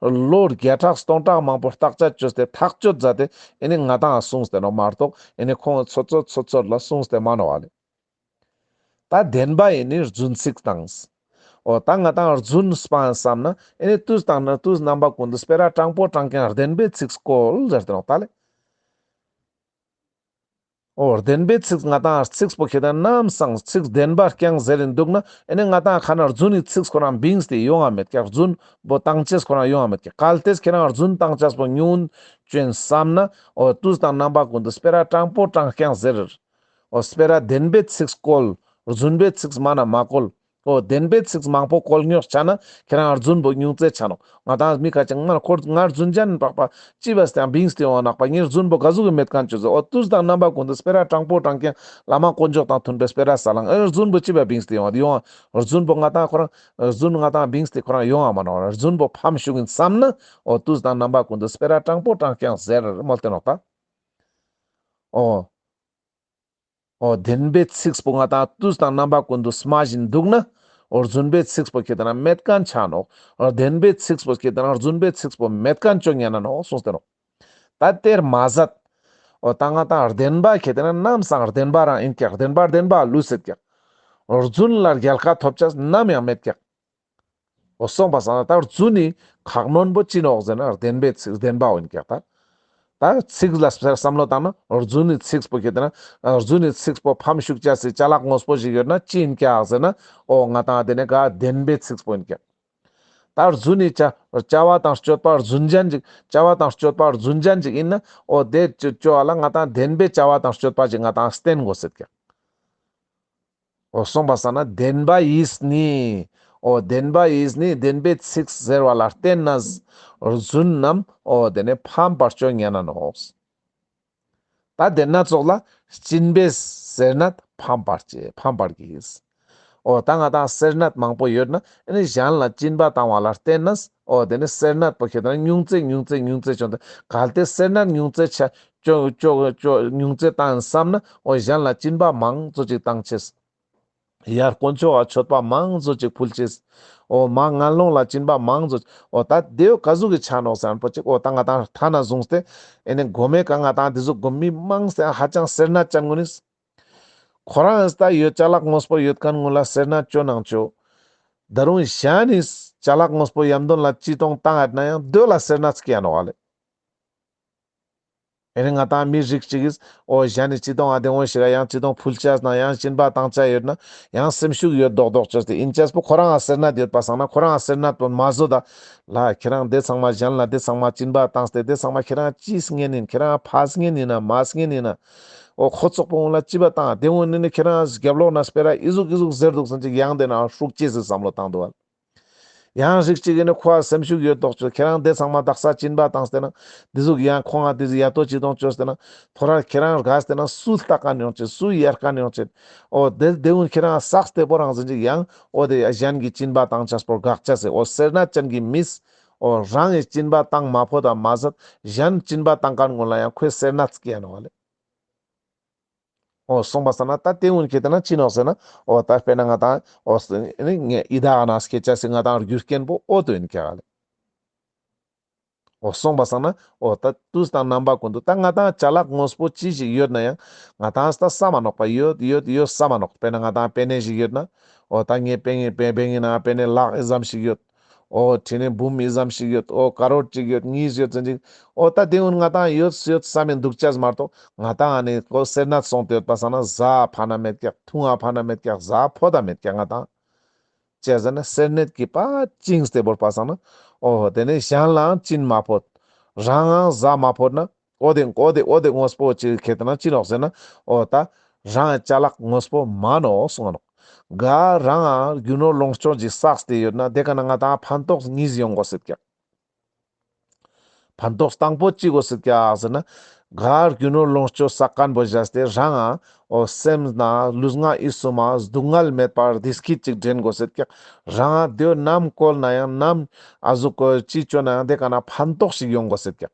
ལོ་བརྒྱ་ཕྲག་སྟོང་ཕྲག་མང་པོ་བརྟག་དཔྱད་བཅོས་ཏེ་ཐག་གཅོད་མཛད་དེ་ཨེ་ནི་ང་དང་གསུངས་ཏེ་ནོག་མ་གཏོགས་ཨེ་ནི་ཁོང་ཚོ་ཚོ་ཚོ་ཚོ་ལ་གསུངས་ཏེ་མ་ནོག་བ་ལེ། ད་བདེན་པ་ཨེ་ནི་རྫུན་ཚིག་བཏང་། འོ་ད་ང་དང་རྫུན་སྤང་བསམ་ན་ཨེ་ནི་དུས་དང་ན་དུས་རྣམ་པ་ཀུན་ཏུ་སྤེ་ར་དྲང་པོ་དྲང་རྐྱང་བདེན་པའི་ཚིག་བཀོལ་ཟེར་ཏེ་ནོག་ད་ལེ། འོ་བདེན་པའི་ཚིག་ང་དང་ཚིག་པོ་ཁེ་ཏེ་ན་ནམ་སང་ཚིག་བདེན་པ་རྐྱང་ཟེར་རིན་འདུག་ན་ཨེ་ནི་ང་དང་ཁ་ན་རྫུན་ནི་ཚིག་ཁོ་རང་བིངས་ཏེ་ཡོང་ང་མེད་ཀྱག་རྫུན་པོ་བཏང་ཅེས་ཁོ་རང་ཡོང་ང་མེད་ཀྱག་གལ་ཏེ་ཁྱེ་རང་རྫུན་བཏང་ཅེས་པོ་ཉུང་ཅན་བསམ་ན་འོ་དུས་དང་རྣམ་པ་ཀུན་ཏུ་སྤེ་ར་དྲང་པོ་དྲང་རྐྱང་ཟེར། འོ་སྤེ་ར་བདེན་པའི་ཚིག་བཀོལ། རྫུན་པའི་ཚིག་མ་ན་མ་བཀོལ། འོ་བདེན་པའི་ཚིག་མང་པོ་བཀོལ་ཉོག་ཆ་ན་ཁྱེད་རང་རྫུན་པོ་ཉུང་ཙེ་ཆ་ནོག། ང་དང་མི་ཁ་ཅིག་ང་ཁོ་ང་རྫུན་ཅན་པག་པ་ཅི་བས་ཏེ་ཡང་བིངས་ཏེ་ཡོང་ནག་པ། ངའི་རྫུན་པོ་ག་ཟུག་གི་མེད་མཁན་ཅོ་ཟེར། འོ་དུས་དང་རྣམ་པ་ཀུན་ཏུ་སྤེ་ར་དྲང་པོ་དྲང་རྐྱང་བླ་མ་དཀོན་མཆོག་དང་མཐུན་པའི་སྤེ་ར་ས་ལང་ཨེ་རྫུན་པོ་ཅི་བས་བིངས་ཏེ་ཡོང་ཡོང་། རྫུན་པོ་ང་དང་ཁོ་རང་རྫུན་ང་དང་བིངས་ཏེ་ཁོ་རང་ཡོང་ང་མ་ནོག། རྫུན་པོ་ཕམ་ཤུགས་ཡིན་བསམ་ན་འོ་དུས་དང་རྣམ་པ་ཀུན་ཏུ་སྤེ་ར་དྲང་པོ་དྲང་རྐྱང་ཟེར་མོལ་ཏེ་ནོག་ད། འོ། འོ་བདེན་པའི་ཚིག་པོ་ང་དང་དུས་དང་རྣམ་པ་ཀུན་ཏུ་སྨྲ་བཞིན་འདུག་ན། འོ་རྫུན་པའི་ཚིག་པོ་ཁྱེད་དེ་ན་མེད་མཁན་ཆ་ནོག། འོ་བདེན་པའི་ཚིག་པོ་ཁྱེད་དེ་ན་རྫུན་པའི་ཚིག་པོ་མེད་མཁན་ཅོ་ཉན་ན་ནོག་གསུངས་ཏེ་ནོག། ད་དེར་མ་ཟད། འོ་ད་ང་དང་བདེན་པ་ཁྱེད་དེ་ན་ནམ་སང་བདེན་པ་རང་ཡིན་ཀྱག། བདེན་པ་བདེན་པ་ལུས་སེད་ཀྱག། རྫུན་ལ་རྒྱལ་ཁ་ཐོབ་ཆ་ནམ་ཡང་མེད་ཀྱག། འོ་སོང་པ་སང་ན་ད་རྫུན་ནི་ཁག་ནོན་པོ་ཅི་ནོག་ཟེར་ན་བདེན་པའི་ཚིག་བདེན་པ་འོན་ཀྱག་ད། ད་ཚིག་ལ་བསམ་བློ་བཏང་ན་རྫུན་ནི་ཚིག་པོ་ཁྱེད་དེ་ན་རྫུན་ནི་ཚིག་པོ་ཕམ་ཤུགས་ཅ་སི་ཅ་ལག་དངོས་པོ་ཞིག་ཡོད་ན་ཅི་ཡིན་ཀྱག་ཟེར་ན་འོ་ང་དང་དེ་ནས་ག་བདེན་པའི་ཚིག་པོ་ཡིན་ཀྱག། ད་རྫུན་ནི་བྱ་བྱ་བ་དང་སྤྱོད་པ་རྫུན་ཅན་ཅིག་བྱ་བ་དང་སྤྱོད་པ་རྫུན་ཅན་ཅིག་ཡིན་ན་འོ་དེ་ཅོ་བ་ལ་ང་དང་བདེན་པའི་བྱ་བ་དང་སྤྱོད་པ་ཅིག་ང་དང་བསྟེན་དགོས་སེད་ཀྱག། འོ་སོང་པ་སང་ན་བདེན་པ་ཡིས་ནི། འོ་བདེན་པ་ཡིས་ནི་བདེན་པའི་ཚིག་ཟེར་བ་ལ་བརྟེན་ནས་རྫུན་རྣམས་འོ་དེ་ནས་ཕམ་པར་ཅོ་ཉན་ན་ནོག། ད་དེ་ན་ཙོགས་ལ་སྦྱིན་པའི་སེར་སྣ་ཕམ་པར་བྱེད་ཕམ་པར་གྱིས། འོ་ད་ང་དང་སེར་སྣ་མང་པོ་ཡོད་ན་ཨེ་ནི་གཞན་ལ་སྦྱིན་པ་བཏང་བ་ལ་བརྟེན་ནས་འོ་དེ་ནི་སེར་སྣ་པོ་ཁྱེད་དེ་ན་ཉུང་ཙེ་ཉུང་ཙེ་ཉུང་ཙེ་ཅོ་འདི་གལ་ཏེ་སེར་སྣ་ཉུང་ཙེ་ཆ་ཅོ་ཅོ་ཅོ་ཉུང་ཙེ་བཏང་བསམ་ན་འོ་གཞན་ལ་སྦྱིན་པ་མང་ཙོ་ཅིག་བཏང་ཅེས། ཡར་དཀོན་མཆོག་ག་མཆོད་པ་མང་ཙོ་ཅིག་ཕུལ་ཅེས། འོ་མ་ངན་སློང་ལ་སྦྱིན་པ་མང་ཙོ། འོ་ད་དེའོ་ག་ཟུག་གི་ཆ་ནོག་ཟེར་ན་པོ་ཅིག་འོ་ད་ང་དང་ཐ་ན་བཟུང་སྟེ་ཨེ་ནི་གོ་མེ་ག་ང་དང་དེ་ཟུག་གོ་མི་མང་སྟེ་ཧ་ཅང་སེར་སྣ་ཅན་ངོ་ནི། ཁོ་རང་ཨེ་ད་ཡོད་ཅ་ལག་དངོས་པོ་ཡོད་མཁན་ངོ་ལ་སེར་སྣ་ཅོ་ནང་ཅོ། ད་རུང་གཞན་ནི་ཅ་ལག་དངོས་པོ་ཡམ་དོན་ལ་ཅི་གཏོང་བཏང་ཡོད་ན་ཡང་དེ་ལ་སེར་སྣ་སྐྱེ་ཡ་ནོག་ལེ། ཨེ་ནི་ང་དང་མི་རིགས་ཅིག་གིས་འོ་གཞན་ནི་ཅི་གཏོང་ཨ་དེ་འོ་ཞིག་ག་ཡང་ཅི་གཏོང་ཕུལ་ཅས་ན་ཡང་སྦྱིན་པ་བཏང་ཅ་ཡོད་ན་ཡང་སེམས་ཤུགས་ཡོད་མདོག་མདོག་ཅོས་ཏེ་ཨིན་ཅས་པོ་ཁོ་རང་ཨ་སེར་སྣ་ཡོད་པ་སང་ན་ཁོ་རང་ཨ་སེར་སྣ་པོ་མ་བཟོད་ད། ལ་ཁྱེད་རང་དེ་ཚང་མ་གཞན་ལ་དེ་ཚང་མ་སྦྱིན་པ་བཏང་སྟེ་དེ་ཚང་མ་ཁྱེད་རང་ཅི་སྙན་ཡིན། ཁྱེད་རང་ཕ་སྙན་ཡིན་ན་མ་སྙན་ཡིན་ན། འོ་ཁོ་ཚོགས་པོ་འོང་ལ་ཅི་བ་བཏང་དེ་འོ་ནི་ནི་ཁྱེད་རང་རྒྱབ་ལོག་ན་སྤེ་ར་ཨི་ཟུག་ཨི་ཟུག་ཟེར་འདུག་ཟེར་ཅིག་ཡང་དེ་ན་ཧྲུག་ཅེས་སི་བསམ་བློ་བཏང་འདུག་བ། ཡང་རིགས་གཅིག་ཡིན་ན་ཁོ་ཨ་སེམས་ཤུགས་ཡོད་མདོག་ཅོས། ཁྱེད་རང་དེ་ཚང་མ་དག་ས་སྦྱིན་པ་བཏང་སྟེ་ན། འདི་ཟུག་ཡང་ཁོང་ང་འདི་ཟུག་ཡ་ཏོ་ཅི་གཏོང་ཅོས་ཏེ་ན། ཐོ་ར་ཁྱེད་རང་རྒས་ཏེ་ན་སུ་ལྟ་མཁན་ཡོང་ཅེས། སུ་ཡར་མཁན་ཡོང་ཅེས། འོ་དེ་དེ་འུན་ཁྱེད་རང་སགས་ཏེ་པོ་རང་ཟིན་ཅིག་ཡང་འོ་དེ་གཞན་གྱི་སྦྱིན་པ་བཏང་ཅེས་པོ་དགག་ཅེས་སེ། འོ་སེར་སྣ་ཅན་གྱི་མིས་འོ་རང་གི་སྦྱིན་པ་བཏང་མ་ཕོད་དང་མ་ཟད་གཞན་སྦྱིན་པ་བཏང་མཁན་ངོ་ལ་ཡང་ཁོའི་སེར་སྣ་སྐྱེ་ཡ་ནོག་ལེ། འོ་སོང་པ་སང་ན་ད་དེ་འུན་ཁྱེད་དེ་ན་ཅི་ནོག་ཟེར་ན། འོ་ད་དཔེར་ན་ང་དང་འོ་ཨི་ནི་ངས་ཡི་དྭགས་ན་སྐྱེ་ཅེས་སི་ང་དང་རྒྱུ་རྐྱེན་པོ་འོ་དོ་ཡིན་ཀྱག་ལེ། འོ་སོང་པ་སང་ན་འོ་ད་དུས་དང་རྣམ་པ་ཀུན་ཏུ་ད་ང་དང་ཅ་ལག་དངོས་པོ་ཅི་ཞིག་ཡོད་ན་ཡང་ང་དང་ད་བསམ་མ་ནོག་པ་ཡོད་ཡོད་ཡོད་བསམ་མ་ནོག། དཔེར་ན་ང་དང་པེ་ནེ་ཞིག་ཡོད་ན་འོ་ད་ངའི་པེ་ནེ་པེ་པེ་ནེ་ན་པེ་ནེ་ལག་ཨི་ཙམ་ཞིག་ཡོད། འོ་ཁྲི་ནེ་འབུམ་ཨི་ཙམ་ཞིག་ཡོད། འོ་ཀ་རོར་ཅིག་ཡོད་གཉིས་ཡོད་ཟེར་ཅིག། འོ་ད་དེ་འུན་ང་དང་ཡོད་ཡོད་བསམ་མི་འདུག་ཅེས་མ་གཏོགས་ང་དང་ཨ་ནི་ཀོ་སེར་སྣ་སོང་སྟེ་ཡོད་པ་སང་ན་ཟ་ཕ་ན་མེད་ཀྱག། འཐུང་ཨ་ཕ་ན་མེད་ཀྱག། ཟ་ཕོད་ད་མེད་ཀྱག་ང་དང་། ཅི་ཟེར་ན་སེར་སྣ་གི་པ་བཅིངས་ཏེ་བོར་པ་སང་ན་འོ་དེ་ནི་གཞན་ལའང་སྦྱིན་མ་ཕོད། རང་ངའང་ཟ་མ་ཕོད་ན། འོ་དེ་འོ་དེ་འོ་དེ་དངོས་པོ་ཅིག་ཁྱེད་དེ་ན་ཅི་ནོག་ཟེར་ན། འོ་ད་རང་ཅ་ལག་དངོས་པོ་མ་ནོག་གསུང་ང་ནོག། ག་རང་ང་རྒྱུ་ནོར་ལོངས་སྤྱོད་ཅིག་བསགས་ཏེ་ཡོད་ན་དེ་ཀ་ན་ང་དང་ཕན་ཐོགས་གཉིས་ཡོང་དགོས་སེད་ཀྱག། ཕན་ཐོགས་དང་པོ་ཅི་དགོས་སེད་ཀྱག་ཟེར་ན། ག་རྒྱུ་ནོར་ལོངས་སྤྱོད་བསགས་མཁན་པོ་བཞག་སྟེ་རང་ང་འོ་སེམས་ན་ལུས་ངག་ཡིད་གསུམ་མ་སྡུག་བསྔལ་མེད་པར་བདེ་སྐྱིད་ཅིག་འདྲེན་དགོས་སེད་ཀྱག། རང་ང་དེ་ནམ་བཀོལ་ན་ཡང་ནམ་ཨ་ཟུག་གོ་ཅི་བཅོ་ན་ཡང་དེ་ཀ་ན་ཕན་ཐོགས་ཤིག་ཡོང་དགོས་སེད་ཀྱག།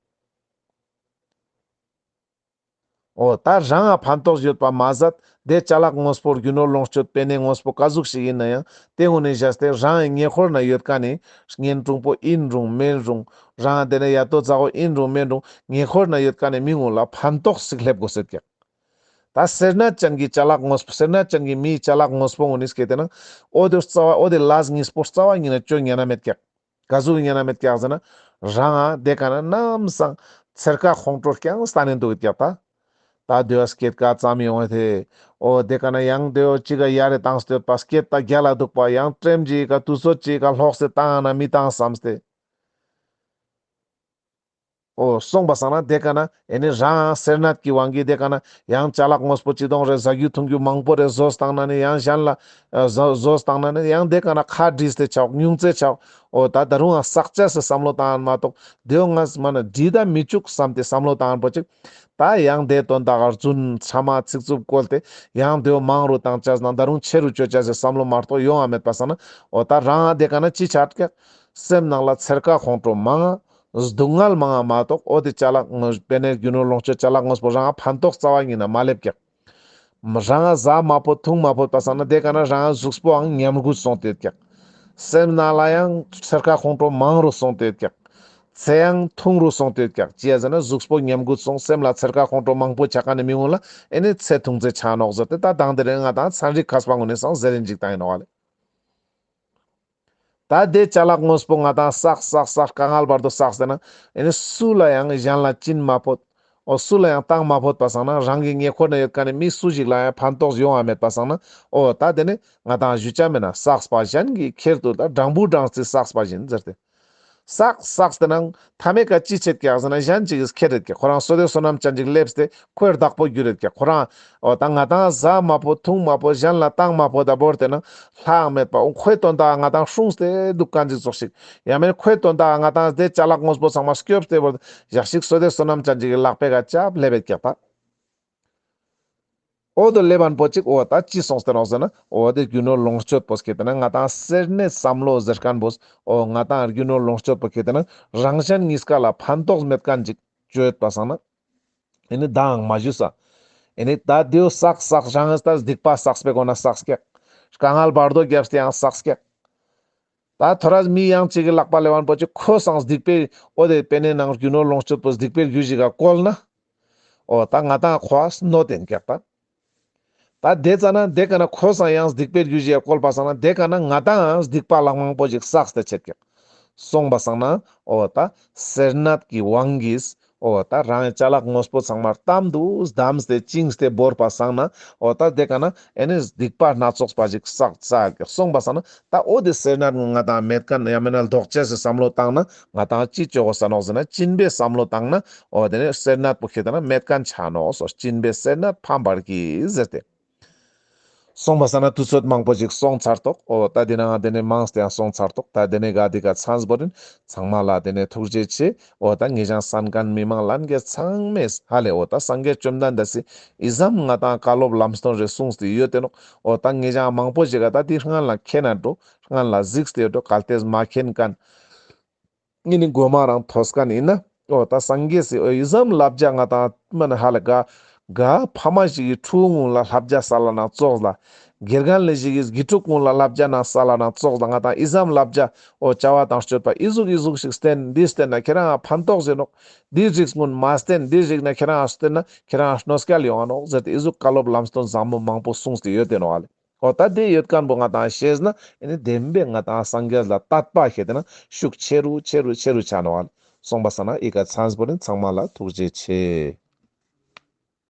འོ་ད་རང་ང་ཕན་ཐོགས་ཡོད་པ་མ་ཟད་དེ་ཅ་ལག་དངོས་པོ་རྒྱུ་ནོར་ལོངས་སྤྱོད་པེ་ནེ་དངོས་པོ་ག་ཟུག་ཞིག་ཡིན་ན་ཡང་དེ་ངོ་ནས་བཞག་སྟེ་རང་ངི་ཉེ་འཁོར་ན་ཡོད་མཁན་ནི་གཉེན་དྲུང་པོ་ཡིན་རུང་མིན་རུང་རང་ང་དེ་ནས་ཡ་ཏོ་ཙ་གོ་ཡིན་རུང་མིན་རུང་ཉེ་འཁོར་ན་ཡོད་མཁན་ནི་མི་ངོ་ལ་ཕན་ཐོགས་ཤིག་སླེབས་དགོས་སེད་ཀྱག། ད་སེར་སྣ་ཅན་གྱི་ཅ་ལག་དངོས་པོ་སེར་སྣ་ཅན་གྱི་མིའི་ཅ་ལག་དངོས་པོ་ངོ་ནས་སྐྱེ་དེ་ན་འོ་དེ་རྩ་བ་འོ་དེ་ལས་གཉིས་པོ་རྩ་བ་ཉིད་ན་བཅོ་ཉན་ན་མེད་ཀྱག། ག་ཟུག་ཉན་ན་མེད་ཀྱག་ཟེར་ན། རང་ང་དེ་ཀ་ན་ནམ་སང་ཚེར་ཁ་ཁོང་ཁྲོ་རྐྱང་སྟན་ནས་འདུག་ཀྱག་ད། ད་དེ་བ་སྐྱེད་ཀ་ཙམ་ཡོང་བ་དེ། འོ་དེ་ཀ་ན་ཡང་དེ་བ་ཅི་ག་ཡ་རེ་བཏང་སྟེ་ཡོད་པ་སྐྱེད་ད་རྒྱལ་ལ་འདུག་པ་ཡང་ཀྲེམ་ཅིག་ག་དུས་ཚོད་ཅིག་ག་ལྷོག་སྟེ་བཏང་ན་མི་བཏང་བསམ་སྟེ། འོ་སོང་པ་སང་ན་དེ་ཀ་ན་ཨེ་ནི་རང་སེར་སྣ་གི་དབང་གིས་དེ་ཀ་ན་ཡང་ཅ་ལག་དངོས་པོ་ཅི་དོང་རེ་ཟ་རྒྱུ་འཐུང་རྒྱུ་མང་པོ་རེ་ཟོས་བཏང་ན་ནི་ཡང་གཞན་ལ་ཨ་ཟོ་ཟོས་བཏང་ན་ནི་ཡང་དེ་ཀ་ན་ཁ་བྲིས་ཏེ་ཆོག་ཉུང་ཙེ་ཆོག་འོ་ད་ད་རུང་ཡང་བསགས་ཅེས་སི་བསམ་བློ་བཏང་ཡིན་མ་གཏོགས་དེའོ་ང་མ་ན་བྲིས་ད་མི་བཅུག་བསམ་སྟེ་བསམ་བློ་བཏང་ཡིན་པོ་ཅིག་ད་ཡང་དེ་དོན་དག་ག་རྫུན་ཕྲ་མ་ཚིག་རྩུབ་བཀོལ་ཏེ་ཡང་དེའོ་མང་རུ་བཏང་ཅེས་ན་ད་རུང་ཆེ་རུ་བཅོ་ཅེས་སི་བསམ་བློ་མ་གཏོགས་ཡོང་ང་མེད་པ་སང་ན་འོ་ད་རང་དེ་ཀ་ན་ཅི་ཆ་ཀྱག་སེམས་ནང་ལ་འཚེར་ཁ་ཁོང་ཁྲོ་མང་ང་། སྡུག་བསྔལ་མང་ང་མ་གཏོགས་འོ་དེ་ཅ་ལག་དངོས་དཔེར་ན་རྒྱུ་ནོར་ལོངས་སྤྱོད་ཅ་ལག་དངོས་པོ་རང་ཕན་ཐོགས་རྩ་བ་ཉིད་ནས་མ་སླེབས་ཀྱག་རང་ཟ་མ་ཕོད་འཐུང་མ་ཕོད་པ་སང་ན་དེ་ཀ་ན་རང་གཟུགས་པོའང་ཉམས་རྒུད་སོང་སྟེ་ཡོད་ཀྱག་སེམས་ནང་ལ་ཡང་འཚེར་ཁ་ཁོང་ཁྲོ་མང་རུ་སོང་སྟེ་ཡོད་ཀྱག་ཚེ་ཡང་ཐུང་རུ་སོང་སྟེ་ཡོད་ཀྱག་ཅི་ཡ་ཟེར་ན་གཟུགས་པོ་ཉམས་རྒུད་སོང་སེམས་ལ་འཚེར་ཁ་ཁོང་ཁྲོ་མང་པོ་ཆགས་ཀ་ནས་མི་འོང་ལ་ཨེ་ནི་ཚེ་ཐུང་ཙེ་ཆ་ནོག་ཟེར་ཏེ་ད་དང་དེ་རིང་ང་དང་ཚན་རིག་མཁས་པ་ངོས་ནས་སང་ཟེར་རིན་ཅིག་བཏང་ཡིན་ནོག་ལེ། ད་དེ་ཅ་ལག་དངོས་པོ་ང་དང་བསགས་བསགས་བསགས་དཀའ་ངལ་བར་དུ་བསགས་ཏེ་ན་ཨེ་ནི་སུ་ལ་ཡང་གཞན་ལ་སྦྱིན་མ་ཕོད། འོ་སུ་ལ་ཡང་བཏང་མ་ཕོད་པ་སང་ན་རང་གི་ཉེ་འཁོར་ན་ཡོད་མཁན་ནི་མི་སུ་ཞིག་ལ་ཡང་ཕན་ཐོགས་ཡོང་བ་མེད་པ་སང་ན་འོ་ད་དེ་ནི་ང་དང་ཞུ་ཆ་མེད་ན་བསགས་པ་གཞན་གྱིས་ཁྱེར་དུ་ད་སྦྲང་བུ་སྦྲང་རྩི་བསགས་པ་བཞིན་ཟེར་ཏེ། བསགས་བསགས་ཏེ་ནང་མཐའ་མའི་ཀ་ཅི་ཆེད་ཀྱག་ཟེར་ན་གཞན་ཅིག་གིས་ཁྱེར་རེད་ཀྱག་ཁོ་རང་བསོད་བདེ་བསོད་ནམས་ཅན་ཅིག་སླེབས་ཏེ་ཁོའི་བདག་པོ་གྱུར་རེད་ཀྱག་ཁོ་རང་འོ་ད་ང་དང་ཟ་མ་ཕོད་འཐུང་མ་ཕོད་གཞན་ལ་བཏང་མ་ཕོད་ད་བོར་ཏེ་ན་ལྷག་མེད་པ་འོ་ཁོའི་དོན་དག་ང་དང་སྲུངས་ཏེ་འདུག་མཁན་ཅིག་ཙོགས་ཤིག་ཡང་མེད་ཁོའི་དོན་དག་ང་དང་དེ་ཅ་ལག་དངོས་པོ་ཚང་མ་སྐྱོབས་ཏེ་བོར་ཏེ་ཞག་ཞིག་བསོད་བདེ་བསོད་ནམས་ཅན་ཅིག་གི་ལག་པའི་ཀ་ཅབ་སླེབས་ཡོད་ཀྱག་ད། འོ་དོ་ལེབ་བན་པོ་ཅིག་འོ་ད་ཅི་སོང་སྟེ་ནོག་ཟེར་ན་འོ་དེ་རྒྱུ་ནོར་ལོངས་སྤྱོད་པོ་སྐྱེ་ཏེ་ན་ང་དང་སེར་སྣའི་བསམ་བློ་ཟེར་མཁན་པོ་འོ་ང་དང་རྒྱུ་ནོར་ལོངས་སྤྱོད་པོ་སྐྱེ་ཏེ་ན་རང་གཞན་གཉིས་ཀ་ལ་ཕན་ཐོགས་མེད་མཁན་ཅིག་བཅོས་པ་སང་ན་ཨེ་ནི་དང་མ་ཞུས་ས་ཨེ་ནི་ད་དེའོ་བསགས་བསགས་རང་ད་སྡིག་པ་བསགས་པའི་སྒོ་ན་བསགས་ཀྱག་དཀའ་ངལ་བར་དོ་བརྒྱབ་སྟེ་ཡང་བསགས་ཀྱག་ད་ཐོ་རས་མི་ཡང་ཅིག་གི་ལག་པ་ལེབ་བན་པོ་ཅིག་ཁོ་སང་སྡིག་པའི་འོ་དེ་པེ་ནེ་ནང་རྒྱུ་ནོར་ལོངས་སྤྱོད་པོ་སྡིག་པའི་རྒྱུ་ཞིག་ག་བཀོལ་ན། འོ་ད་ང་དང་ཁོ་ཨ་གནོད་དེན་ཀྱག་ད། ད་དེ་ཙ་ན་དེ་ཀ་ན་ཁོ་སང་ཡང་སྡིག་པའི་རྒྱུ་ཞིག་ག་བཀོལ་པ་སང་ན་དེ་ཀ་ན་ང་དང་སྡིག་པ་ལྷག་མང་པོ་ཞིག་བསགས་ཏེ་ཆེད་ཀྱག་སོང་པ་སང་ན་འོ་ད་སེར་སྣ་གི་དབང་གིས་འོ་ད་རང་ཅ་ལག་དངོས་པོ་ཚང་མ་གཏམ་དུ་བསྡམས་ཏེ་བཅིངས་ཏེ་བོར་པ་སང་ན་འོ་ད་དེ་ཀ་ན་ཨེ་ནི་སྡིག་པ་སྣ་ཚོགས་པ་ཞིག་བསགས་ཚར་ཀྱག་སོང་པ་སང་ན་ད་འོ་དེ་སེར་སྣ་ང་དང་མེད་མཁན་ཡང་མེད་ན་ལྡོག་ཅེས་སི་བསམ་བློ་བཏང་ན་ང་དང་ཅི་བཅོ་དགོས་ས་ནོག་ཟེར་ན་སྦྱིན་པའི་བསམ་བློ་བཏང་ན་འོ་དེ་ནི་སེར་སྣ་པོ་ཁེ་ཏེ་ན་མེད་མཁན་ཆ་ནོག་སོ་སྦྱིན་པའི་སེར་སྣ་ཕམ་པར་གྱིས་ཟེར་ཏེ། སོང་པ་སང་ན་དུས་ཚོད་མང་པོ་ཞིག་སོང་ཚར་ཏོག་འོ་ད་དེ་ནང་དེ་ནི་མང་སྟེ་ཡང་སོང་ཚར་ཏོག་ད་དེ་ནི་ག་དེ་ག་ཚང་བོ་རིན་ཚང་མ་ལ་དེ་ནི་ཐུགས་རྗེ་ཆེ། འོ་ད་ངེད་ཅག་གསན་མཁན་མི་མང་ལྷན་རྒྱས་ཚང་མས་ཧ་ལེ་འོ་ད་སངས་རྒྱས་བཅོམ་ལྡན་འདས་སི་ཨི་ཙམ་ང་དང་བཀའ་སློབ་ལམ་སྟོན་རེ་གསུངས་ཏེ་ཡོད་དེ་ནོག་འོ་ད་ངེད་ཅག་མང་པོ་ཞིག་ག་ད་དེ་སྔན་ལ་མཁྱེན་ན་འགྲོ་སྔན་ལ་གཟིགས་ཏེ་ཡོད་འགྲོ་གལ་ཏེ་མ་མཁྱེན་མཁན་ངེད་ནི་མགོ་མ་རང་ཐོས་མཁན་ཡིན་ན། འོ་ད་སངས་རྒྱས་སི་འོ་ཨི་ཙམ་བསླབ་བྱ་ང་དང་མ་ན་ཧ་ལ་ག་ག་ཕ་མ་ཞིག་གི་ཕྲུ་གུ་ལ་བསླབ་བྱ་སལ་ན་ཙོགས་ལ། དགེ་རྒན་ལེ་ཞིག་གི་དགེ་ཕྲུག་ལ་བསླབ་བྱ་ན་སལ་ན་ཙོགས་ལ་ང་དང་ཨི་ཙམ་བསླབ་བྱ་འོ་བྱ་བ་དང་སྤྱོད་པ་ཨི་ཟུག་ཨི་ཟུག་ཞིག་བསྟེན་འདི་བསྟེན་ན་ཁྱེད་རང་ཕན་ཐོགས་ཟེར་ནོག་འདི་རིགས་ཀུན་མ་བསྟེན་འདི་རིགས་ན་ཁྱེད་རང་བསྟེན་ན་ཁྱེད་རང་གནོད་སྐྱེལ་ཡོང་ང་ནོག་ཟེར་ཏེ་ཨི་ཟུག་བཀའ་སློབ་ལམ་སྟོན་བཟང་པོ་མང་པོ་གསུངས་ཏེ་ཡོད་དེ་ནོག་ཨ་ལེ། འོ་ད་དེ་ཡོད་མཁན་པོ་ང་དང་ཤེས་ན་ཨེ་ནི་བདེན་པའི་ང་དང་སངས་རྒྱས་ལ་དད་པ་ཁེ་ཏེ་ན་ཤུགས་ཆེ་རུ་ཆེ་རུ་ཆེ་རུ་ཆ་ནོག་ཨ་ལེ། སོང་པ་སང་ན་ཨི་ཀ་ཚང་བོ་རིན་ཚང་མ་ལ་ཐུགས་རྗེ་ཆེ།